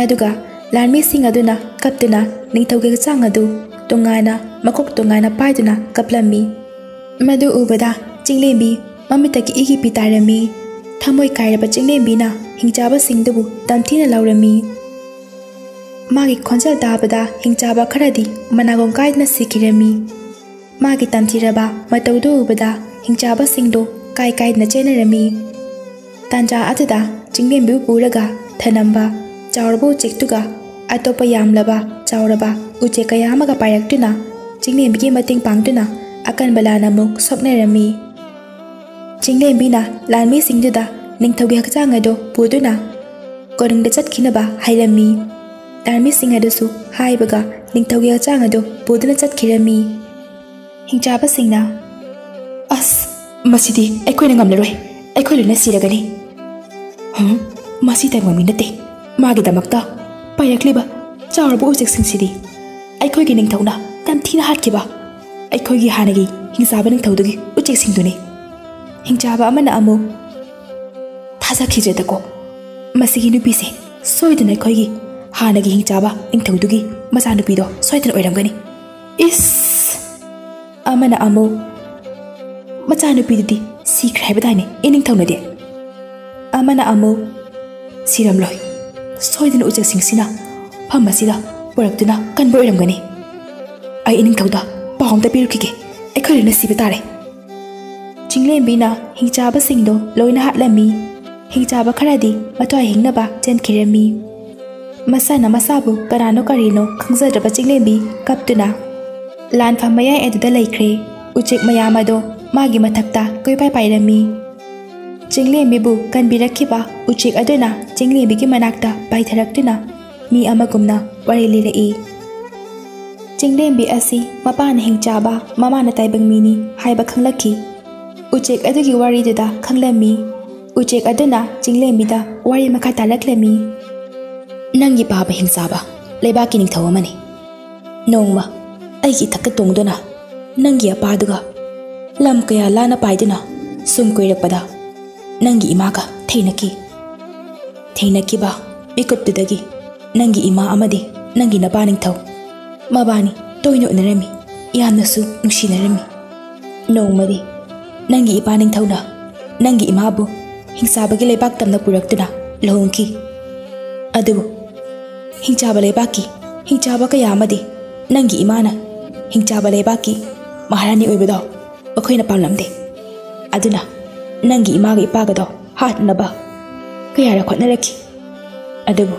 ꯑꯗꯨꯒ ꯂꯥꯟꯃꯤꯁꯤꯡ ꯑꯗꯨꯅ ꯀꯞꯇꯨꯅ ꯅꯤꯡꯊꯧꯒꯤ ꯍꯛꯆꯥꯡ ꯑꯗꯨ ꯇꯣꯉꯥꯟꯅ, ꯃꯀꯣꯛ ꯇꯣꯉꯥꯟꯅ ꯄꯥꯏꯗꯨꯅ ꯀꯞꯂꯝꯃꯤ꯫ ꯃꯗꯨ ꯎꯕꯗ ꯆꯤꯡꯂꯦꯝꯕꯤ ꯃꯃꯤꯠꯇꯒꯤ ꯏꯒꯤ ꯄꯤ ꯇꯥꯔꯝꯃꯤ꯫ ꯊꯃꯣꯏ ꯀꯥꯏꯔꯕ ꯆꯤꯡꯂꯦꯝꯕꯤꯅ ꯍꯤꯡꯆꯥꯕꯁꯤꯡꯗꯨꯕꯨ ꯇꯝꯊꯤꯅ ꯂꯥꯎꯔꯝꯃꯤ꯫ ꯃꯥꯒꯤ ꯈꯣꯟꯖꯦꯜ ꯇꯥꯕꯗ ꯍꯤꯡꯆꯥꯕ ꯈꯔꯗꯤ ꯃꯅꯥꯒꯣꯡ ꯀꯥꯏꯗꯅ ꯁꯤꯈꯤꯔꯝꯃꯤ꯫ ꯃꯥꯒꯤ ꯇꯝꯊꯤꯔꯕ ꯃꯇꯧꯗꯨ ꯎꯕꯗ ꯍꯤꯡꯆꯥꯕꯁꯤꯡꯗꯨ ꯀꯥꯏ ꯀꯥꯏꯗꯅ ꯆꯦꯟꯅꯔꯝꯃꯤ꯫ ꯇꯥꯟꯖꯥ ꯑꯗꯨꯗ ꯆꯤꯡꯂꯦꯝꯕꯤꯕꯨ ꯄꯨꯔꯒ ꯊꯅꯝꯕ ꯆꯥꯎꯔꯕ ꯎꯆꯦꯛꯇꯨꯒ ꯑꯇꯣꯞꯄ ꯌꯥꯝꯂꯕ ꯆꯥꯎꯔꯕ ꯎꯆꯦꯛ ꯀꯌꯥ ꯑꯃꯒ ꯄꯥꯏꯔꯛꯇꯨꯅ ꯆꯤꯡꯂꯦꯝꯕꯤꯒꯤ ꯃꯇꯦꯡ ꯄꯥꯡꯗꯨꯅ ꯑꯀꯟꯕ ꯂꯥꯟ ꯑꯃꯨꯛ ꯁꯣꯛꯅꯔꯝꯃꯤ꯫ ꯆꯤꯡꯂꯦꯝꯕꯤꯅ ꯂꯥꯟꯃꯤꯁꯤꯡꯗꯨꯗ ꯅꯤꯡꯊꯧꯒꯤ ꯍꯛꯆꯥꯡ ꯑꯗꯨ ꯄꯨꯗꯨꯅ ꯀꯣꯅꯨꯡꯗ ꯆꯠꯈꯤꯅꯕ ꯍꯥꯏꯔꯝꯃꯤ꯫ ꯂꯥꯟꯃꯤꯁꯤꯡ ꯑꯗꯨꯁꯨ ꯍꯥꯏꯕꯒ ꯅꯤꯡꯊꯧꯒꯤ ꯍꯛꯆꯥꯡ ꯑꯗꯨ ꯄꯨꯗꯨꯅ ꯆꯠꯈꯤꯔꯝꯃꯤ꯫ ꯍꯤꯡꯆꯥꯕꯁꯤꯡꯅ, "ꯑꯁ, ꯃꯁꯤꯗꯤ ꯑꯩꯈꯣꯏꯅ ꯉꯝꯂꯔꯣꯏ, ꯑꯩꯈꯣꯏ ꯂꯣꯏꯅ ꯁꯤꯔꯒꯅꯤ꯫ ꯍꯝ, ꯃꯁꯤ ꯇꯥꯏꯕꯪ ꯃꯤ ꯅꯠꯇꯦ, ꯃꯥꯒꯤꯗꯃꯛꯇ ꯄꯥꯏꯔꯛꯂꯤꯕ ꯆꯥꯎꯔꯕ ꯎꯆꯦꯛꯁꯤꯡꯁꯤꯗꯤ ꯑꯩꯈꯣꯏꯒꯤ ꯅꯤꯡꯊꯧꯅ ꯇꯝꯊꯤꯅ ꯍꯥꯠꯈꯤꯕ ꯑꯩꯈꯣꯏꯒꯤ ꯍꯥꯟꯅꯒꯤ ꯍꯤꯡꯆꯥꯕ ꯅꯤꯡꯊꯧꯗꯨꯒꯤ ꯎꯆꯦꯛꯁꯤꯡꯗꯨꯅꯤ꯫" ꯍꯤꯡꯆꯥꯕ ꯑꯃꯅ ꯑꯃꯨꯛ, "ꯊꯥꯖꯈꯤꯗ꯭ꯔꯦꯗꯀꯣ, ꯃꯁꯤꯒꯤ ꯅꯨꯄꯤꯁꯦ ꯁꯣꯏꯗꯅ ꯑꯩꯈꯣꯏꯒꯤ ꯍꯥꯟꯅꯒꯤ ꯍꯤꯡꯆꯥꯕ ꯅꯤꯡꯊꯧꯗꯨꯒꯤ ꯃꯆꯥꯅꯨꯄꯤꯗꯣ ꯁꯣꯏꯗꯅ ꯑꯣꯏꯔꯝꯒꯅꯤ꯫" ꯏꯁ! ꯑꯃꯅ ꯑꯃꯨꯛ, "ꯃꯆꯥꯅꯨꯄꯤꯗꯨꯗꯤ ꯁꯤꯈ꯭ꯔꯦ ꯍꯥꯏꯕꯗꯥꯏꯅꯦ ꯏꯅꯤꯡꯊꯧꯅꯗꯤ? ꯑꯃꯅ ꯑꯃꯨꯛ, "ꯁꯤꯔꯝꯂꯣꯏ꯫ ꯁꯣꯏꯗꯅ ꯎꯆꯦꯛꯁꯤꯡꯁꯤꯅ ꯃꯐꯝ ꯑꯁꯤꯗ ꯄꯨꯔꯛꯇꯨꯅ ꯀꯟꯕ ꯑꯣꯏꯔꯝꯒꯅꯤ꯫ ꯑꯩ ꯏꯅꯤꯡꯊꯧꯗ ꯄꯥꯎ ꯑꯝꯇ ꯄꯤꯔꯨꯈꯤꯒꯦ꯫ ꯑꯩꯈꯣꯏ ꯂꯣꯏꯅ ꯁꯤꯕ ꯇꯥꯔꯦ꯫" ꯆꯤꯡꯂꯦꯝꯕꯤꯅ ꯍꯤꯡꯆꯥꯕꯁꯤꯡꯗꯣ ꯂꯣꯏꯅ ꯍꯥꯠꯂꯝꯃꯤ꯫ ꯍꯤꯡꯆꯥꯕ ꯈꯔꯗꯤ ꯃꯇꯣꯏ ꯍꯤꯡꯅꯕ ꯆꯦꯟꯈꯤꯔꯝꯃꯤ꯫ ꯃꯁꯥꯅ ꯃꯁꯥꯕꯨ ꯀꯅꯥꯅꯣ ꯀꯔꯤꯅꯣ ꯈꯪꯖꯗ꯭ꯔꯕ ꯆꯤꯡꯂꯦꯝꯕꯤ ꯀꯞꯇꯨꯅ ꯂꯥꯟꯐꯝ ꯃꯌꯥꯏ ꯑꯗꯨꯗ ꯂꯩꯈ꯭ꯔꯦ꯫ ꯎꯆꯦꯛ ꯃꯌꯥꯝ ꯑꯗꯣ ꯃꯥꯒꯤ ꯃꯊꯛꯇ ꯀꯣꯏꯄꯥꯏ ꯄꯥꯏꯔꯝꯃꯤ꯫ ꯆꯤꯡꯂꯦꯝꯕꯤꯕꯨ ꯀꯟꯕꯤꯔꯛꯈꯤꯕ ꯎꯆꯦꯛ ꯑꯗꯨꯅ ꯆꯤꯡꯂꯦꯝꯕꯤꯒꯤ ꯃꯅꯥꯛꯇ ꯄꯥꯏꯊꯔꯛꯇꯨꯅ ꯃꯤ ꯑꯃꯒꯨꯝꯅ ꯋꯥꯔꯤ ꯂꯤꯔꯛꯏ꯫ ꯆꯤꯡꯂꯦꯝꯕꯤ ꯑꯁꯤ ꯃꯄꯥꯅ ꯍꯤꯡꯆꯥꯕ, ꯃꯃꯥꯅ ꯇꯥꯏꯕꯪ ꯃꯤꯅꯤ ꯍꯥꯏꯕ ꯈꯪꯂꯛꯈꯤ꯫ ꯎꯆꯦꯛ ꯑꯗꯨꯒꯤ ꯋꯥꯔꯤꯗꯨꯗ ꯈꯪꯂꯝꯃꯤ꯫ ꯎꯆꯦꯛ ꯑꯗꯨꯅ ꯆꯤꯡꯂꯦꯝꯕꯤꯗ ꯋꯥꯔꯤ ꯃꯈꯥ ꯇꯥꯔꯛꯂꯝꯃꯤ꯫ "ꯅꯪꯒꯤ ꯄꯥꯕ ꯍꯤꯡꯆꯥꯕ ꯂꯩꯕꯥꯛꯀꯤ ꯅꯤꯡꯊꯧ ꯑꯃꯅꯤ꯫ ꯅꯣꯡꯃ ꯑꯩꯒꯤ ꯏꯊꯛꯇ ꯇꯣꯡꯗꯨꯅ ꯅꯪꯒꯤ ꯑꯄꯥꯗꯨꯒ ꯂꯝ ꯀꯌꯥ ꯂꯥꯟꯅ ꯄꯥꯏꯗꯨꯅ ꯁꯨꯝ ꯀꯣꯏꯔꯛꯄꯗ ꯅꯪꯒꯤ ꯏꯃꯥꯒ ꯊꯦꯡꯅꯈꯤ꯫ ꯊꯦꯡꯅꯈꯤꯕ ꯃꯤꯀꯨꯞꯇꯨꯗꯒꯤ ꯅꯪꯒꯤ ꯏꯃꯥ ꯑꯃꯗꯤ ꯅꯪꯒꯤ ꯅꯄꯥ ꯅꯤꯡꯊꯧ ꯃꯕꯥꯅꯤ ꯇꯣꯏꯅ ꯎꯅꯔꯝꯃꯤ, ꯌꯥꯝꯅꯁꯨ ꯅꯨꯡꯁꯤꯅꯔꯝꯃꯤ꯫ ꯅꯣꯡꯃꯗꯤ ꯅꯪꯒꯤ ꯏꯄꯥ ꯅꯤꯡꯊꯧꯅ ꯅꯪꯒꯤ ꯏꯃꯥꯕꯨ ꯍꯤꯡꯆꯥꯕꯒꯤ ꯂꯩꯕꯥꯛ ꯇꯝꯅ ꯄꯨꯔꯛꯇꯨꯅ ꯂꯨꯍꯣꯡꯈꯤ꯫ ꯑꯗꯨꯕꯨ ꯍꯤꯡꯆꯥꯕ ꯂꯩꯕꯥꯛꯀꯤ ꯍꯤꯡꯆꯥꯕ ꯀꯌꯥ ꯑꯃꯗꯤ ꯅꯪꯒꯤ ꯏꯃꯥꯅ ꯍꯤꯡꯆꯥꯕ ꯂꯩꯕꯥꯛꯀꯤ ꯃꯍꯥꯔꯥꯅꯤ ꯑꯣꯏꯕꯗꯣ ꯃꯈꯣꯏꯅ ꯄꯥꯝꯂꯝꯗꯦ꯫ ꯑꯗꯨꯅ ꯅꯪꯒꯤ ꯏꯃꯥꯒ ꯏꯄꯥꯒꯗꯣ ꯍꯥꯠꯅꯕ ꯀꯌꯥꯔꯛ ꯍꯣꯠꯅꯔꯛꯈꯤ꯫ ꯑꯗꯨꯕꯨ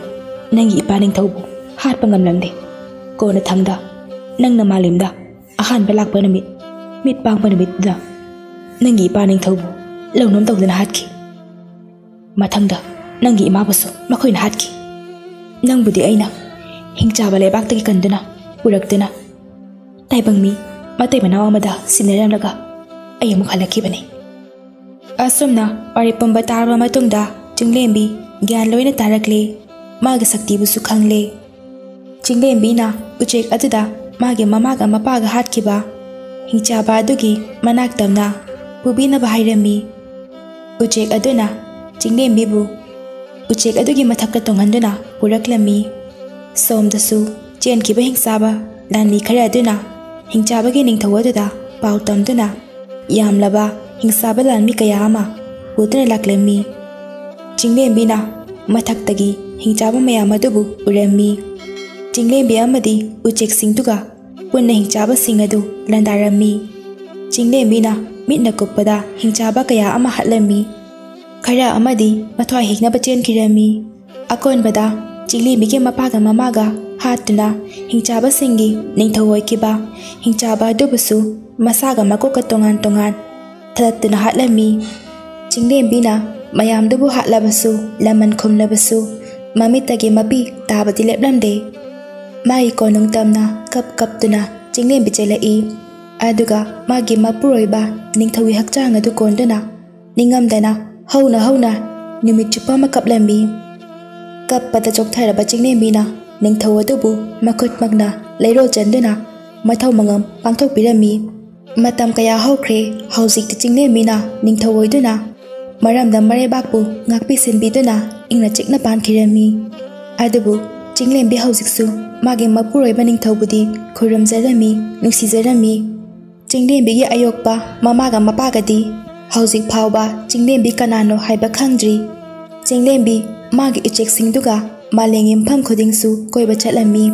ꯅꯪꯒꯤ ꯏꯄꯥ ꯅꯤꯡꯊꯧꯕꯨ ꯍꯥꯠꯄ ꯉꯝꯂꯝꯗꯦ꯫ ꯀꯣꯟꯅꯊꯪꯗ ꯅꯪꯅ ꯃꯥꯂꯦꯝꯗ ꯑꯍꯥꯟꯕ ꯂꯥꯛꯄ ꯅꯨꯃꯤꯠ, ꯃꯤꯠ ꯄꯥꯡꯕ ꯅꯨꯃꯤꯠꯇꯨꯗ ꯅꯪꯒꯤ ꯏꯄꯥ ꯅꯤꯡꯊꯧꯕꯨ ꯂꯧꯅꯝ ꯇꯧꯗꯨꯅ ꯍꯥꯠꯈꯤ꯫ ꯃꯊꯪꯗ ꯅꯪꯒꯤ ꯏꯃꯥꯕꯨꯁꯨ ꯃꯈꯣꯏꯅ ꯍꯥꯠꯈꯤ꯫ ꯅꯪꯕꯨꯗꯤ ꯑꯩꯅ ꯍꯤꯡꯆꯥꯕ ꯂꯩꯕꯥꯛꯇꯒꯤ ꯀꯟꯗꯨꯅ ꯄꯨꯔꯛꯇꯨꯅ ꯇꯥꯏꯕꯪ ꯃꯤ ꯃꯇꯩ ꯃꯅꯥꯎ ꯑꯃꯗ ꯁꯤꯟꯅꯔꯝꯂꯒ ꯑꯩ ꯑꯃꯨꯛ ꯍꯜꯂꯛꯈꯤꯕꯅꯤ꯫" ꯑꯁꯨꯝꯅ ꯋꯥꯔꯤ ꯄꯨꯝꯕ ꯇꯥꯔꯕ ꯃꯇꯨꯡꯗ ꯆꯤꯡꯂꯦꯝꯕꯤ ꯒ꯭ꯌꯥꯟ ꯂꯣꯏꯅ ꯇꯥꯔꯛꯂꯦ꯫ ꯃꯥꯒꯤ ꯁꯛꯇꯤꯕꯨꯁꯨ ꯈꯪꯂꯦ꯫ ꯆꯤꯡꯂꯦꯝꯕꯤꯅ ꯎꯆꯦꯛ ꯑꯗꯨꯗ ꯃꯥꯒꯤ ꯃꯃꯥꯒ ꯃꯄꯥꯒ ꯍꯥꯠꯈꯤꯕ ꯍꯤꯡꯆꯥꯕ ꯑꯗꯨꯒꯤ ꯃꯅꯥꯛ ꯇꯝꯅ ꯄꯨꯕꯤꯅꯕ ꯍꯥꯏꯔꯝꯃꯤ꯫ ꯎꯆꯦꯛ ꯑꯗꯨꯅ ꯆꯤꯡꯂꯦꯝꯕꯤꯕꯨ ꯎꯆꯦꯛ ꯑꯗꯨꯒꯤ ꯃꯊꯛꯇ ꯇꯣꯡꯍꯟꯗꯨꯅ ꯄꯨꯔꯛꯂꯝꯃꯤ꯫ ꯁꯣꯝꯗꯁꯨ ꯆꯦꯟꯈꯤꯕ ꯍꯤꯡꯆꯥꯕ ꯂꯥꯟꯃꯤ ꯈꯔ ꯑꯗꯨꯅ ꯍꯤꯡꯆꯥꯕꯒꯤ ꯅꯤꯡꯊꯧ ꯑꯗꯨꯗ ꯄꯥꯎ ꯇꯝꯗꯨꯅ ꯌꯥꯝꯂꯕ ꯍꯤꯡꯆꯥꯕ ꯂꯥꯟꯃꯤ ꯀꯌꯥ ꯑꯃ ꯄꯨꯗꯨꯅ ꯂꯥꯛꯂꯝꯃꯤ꯫ ꯆꯤꯡꯂꯦꯝꯕꯤꯅ ꯃꯊꯛꯇꯒꯤ ꯍꯤꯡꯆꯥꯕ ꯃꯌꯥꯝ ꯑꯗꯨꯕꯨ ꯎꯔꯝꯃꯤ꯫ ꯆꯤꯡꯂꯦꯝꯕꯤ ꯑꯃꯗꯤ ꯎꯆꯦꯛꯁꯤꯡꯗꯨꯒ ꯄꯨꯟꯅ ꯍꯤꯡꯆꯥꯕꯁꯤꯡ ꯑꯗꯨ ꯂꯥꯟꯗꯥꯔꯝꯃꯤ꯫ ꯆꯤꯡꯂꯦꯝꯕꯤꯅ ꯃꯤꯠꯅ ꯀꯨꯞꯄꯗ ꯍꯤꯡꯆꯥꯕ ꯀꯌꯥ ꯑꯃ ꯍꯥꯠꯂꯝꯃꯤ꯫ ꯈꯔ ꯑꯃꯗꯤ ꯃꯊ꯭ꯋꯥꯏ ꯍꯤꯡꯅꯕ ꯆꯦꯟꯈꯤꯔꯝꯃꯤ꯫ ꯑꯀꯣꯟꯕꯗ ꯆꯤꯡꯂꯦꯝꯕꯤꯒꯤ ꯃꯄꯥꯒ ꯃꯃꯥꯒ ꯍꯥꯠꯇꯨꯅ ꯍꯤꯡꯆꯥꯕꯁꯤꯡꯒꯤ ꯅꯤꯡꯊꯧ ꯑꯣꯏꯈꯤꯕ ꯍꯤꯡꯆꯥꯕ ꯑꯗꯨꯕꯨꯁꯨ ꯃꯁꯥꯒ ꯃꯀꯣꯛꯀ ꯇꯣꯉꯥꯟ ꯇꯣꯉꯥꯟ ꯊꯥꯗꯠꯇꯨꯅ ꯍꯥꯠꯂꯝꯃꯤ꯫ ꯆꯤꯡꯂꯦꯝꯕꯤꯅ ꯃꯌꯥꯝꯗꯨꯕꯨ ꯍꯥꯠꯂꯕꯁꯨ, ꯂꯃꯟ ꯈꯨꯝꯂꯕꯁꯨ, ꯃꯃꯤꯠꯇꯒꯤ ꯃꯄꯤ ꯇꯥꯕꯗꯤ ꯂꯦꯞꯂꯝꯗꯦ꯫ ꯃꯥꯒꯤ ꯀꯣꯅꯨꯡ ꯇꯝꯅ ꯀꯞ ꯀꯞꯇꯨꯅ ꯆꯤꯡꯂꯦꯝꯕꯤ ꯆꯦꯜꯂꯛꯏ꯫ ꯑꯗꯨꯒ ꯃꯥꯒꯤ ꯃꯄꯨꯔꯣꯏꯕ ꯅꯤꯡꯊꯧꯒꯤ ꯍꯛꯆꯥꯡ ꯑꯗꯨ ꯀꯣꯟꯗꯨꯅ ꯅꯤꯡꯉꯝꯗꯅ ꯍꯧꯅ ꯍꯧꯅ ꯅꯨꯃꯤꯠ ꯆꯨꯞꯄ ꯑꯃ ꯀꯞꯂꯝꯃꯤ꯫ ꯀꯞꯄꯗ ꯆꯣꯛꯊꯔꯕ ꯆꯤꯡꯂꯦꯝꯕꯤꯅ ꯅꯤꯡꯊꯧ ꯑꯗꯨꯕꯨ ꯃꯈꯨꯠꯃꯛꯅ ꯂꯩꯔꯣꯜ ꯆꯟꯗꯨꯅ ꯃꯊꯧ ꯃꯉꯝ ꯄꯥꯡꯊꯣꯛꯄꯤꯔꯝꯃꯤ꯫ ꯃꯇꯝ ꯀꯌꯥ ꯍꯧꯈ꯭ꯔꯦ꯫ ꯍꯧꯖꯤꯛꯇꯤ ꯆꯤꯡꯂꯦꯝꯕꯤꯅ ꯅꯤꯡꯊꯧ ꯑꯣꯏꯗꯨꯅ ꯃꯔꯝꯗꯝ ꯃꯔꯩꯕꯥꯛꯄꯨ ꯉꯥꯛꯄꯤ ꯁꯦꯟꯕꯤꯗꯨꯅ ꯏꯪꯅ ꯆꯤꯛꯅ ꯄꯥꯟꯈꯤꯔꯝꯃꯤ꯫ ꯑꯗꯨꯕꯨ ꯆꯤꯡꯂꯦꯝꯕꯤ ꯍꯧꯖꯤꯛꯁꯨ ꯃꯥꯒꯤ ꯃꯄꯨꯔꯣꯏꯕ ꯅꯤꯡꯊꯧꯕꯨꯗꯤ ꯈꯨꯔꯨꯝꯖꯔꯝꯃꯤ, ꯅꯨꯡꯁꯤꯖꯔꯝꯃꯤ꯫ ꯆꯤꯡꯂꯦꯝꯕꯤꯒꯤ ꯑꯌꯣꯛꯄ ꯃꯃꯥꯒ ꯃꯄꯥꯒꯗꯤ ꯍꯧꯖꯤꯛ ꯐꯥꯎꯕ ꯆꯤꯡꯂꯦꯝꯕꯤ ꯀꯅꯥꯅꯣ ꯍꯥꯏꯕ ꯈꯪꯗ꯭ꯔꯤ꯫ ꯆꯤꯡꯂꯦꯝꯕꯤ ꯃꯥꯒꯤ ꯎꯆꯦꯛꯁꯤꯡꯗꯨꯒ ꯃꯥꯂꯦꯝꯒꯤ ꯃꯐꯝ ꯈꯨꯗꯤꯡꯁꯨ ꯀꯣꯏꯕ ꯆꯠꯂꯝꯃꯤ꯫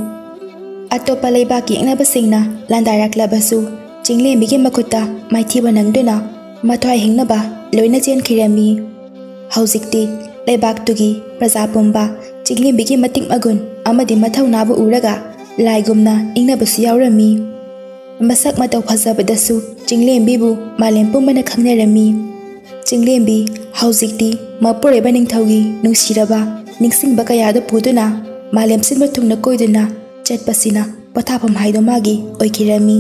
ꯑꯇꯣꯞꯄ ꯂꯩꯕꯥꯛꯀꯤ ꯌꯦꯛꯅꯕꯁꯤꯡꯅ ꯂꯥꯟꯗꯥꯔꯛꯂꯕꯁꯨ ꯆꯤꯡꯂꯦꯝꯕꯤꯒꯤ ꯃꯈꯨꯠꯇ ꯃꯥꯏꯊꯤꯕ ꯅꯪꯗꯨꯅ ꯃꯊ꯭ꯋꯥꯏ ꯍꯤꯡꯅꯕ ꯂꯣꯏꯅ ꯆꯦꯟꯈꯤꯔꯝꯃꯤ꯫ ꯍꯧꯖꯤꯛꯇꯤ ꯂꯩꯕꯥꯛꯇꯨꯒꯤ ꯄ꯭ꯔꯖꯥ ꯄꯨꯝꯕ ꯆꯤꯡꯂꯦꯝꯕꯤꯒꯤ ꯃꯇꯤꯛ ꯃꯒꯨꯟ ꯑꯃꯗꯤ ꯃꯊꯧꯅꯥꯕꯨ ꯎꯔꯒ ꯂꯥꯏꯒꯨꯝꯅ ꯏꯪꯅꯕꯁꯨ ꯌꯥꯎꯔꯝꯃꯤ꯫ ꯃꯁꯛ ꯃꯇꯧ ꯐꯖꯕꯗꯁꯨ ꯆꯤꯡꯂꯦꯝꯕꯤꯕꯨ ꯃꯥꯂꯦꯝ ꯄꯨꯝꯕꯅ ꯈꯪꯅꯔꯝꯃꯤ꯫ ꯆꯤꯡꯂꯦꯝꯕꯤ ꯍꯧꯖꯤꯛꯇꯤ ꯃꯄꯨꯔꯣꯏꯕ ꯅꯤꯡꯊꯧꯒꯤ ꯅꯨꯡꯁꯤꯔꯕ ꯅꯤꯡꯁꯤꯡꯕ ꯀꯌꯥꯗꯨ ꯄꯨꯗꯨꯅ ꯃꯥꯂꯦꯝ ꯁꯤꯟꯕ ꯊꯨꯡꯅ ꯀꯣꯏꯗꯨꯅ ꯆꯠꯄꯁꯤꯅ ꯄꯣꯊꯥꯐꯝ ꯍꯥꯏꯗꯣ ꯃꯥꯒꯤ ꯑꯣꯏꯈꯤꯔꯝꯃꯤ꯫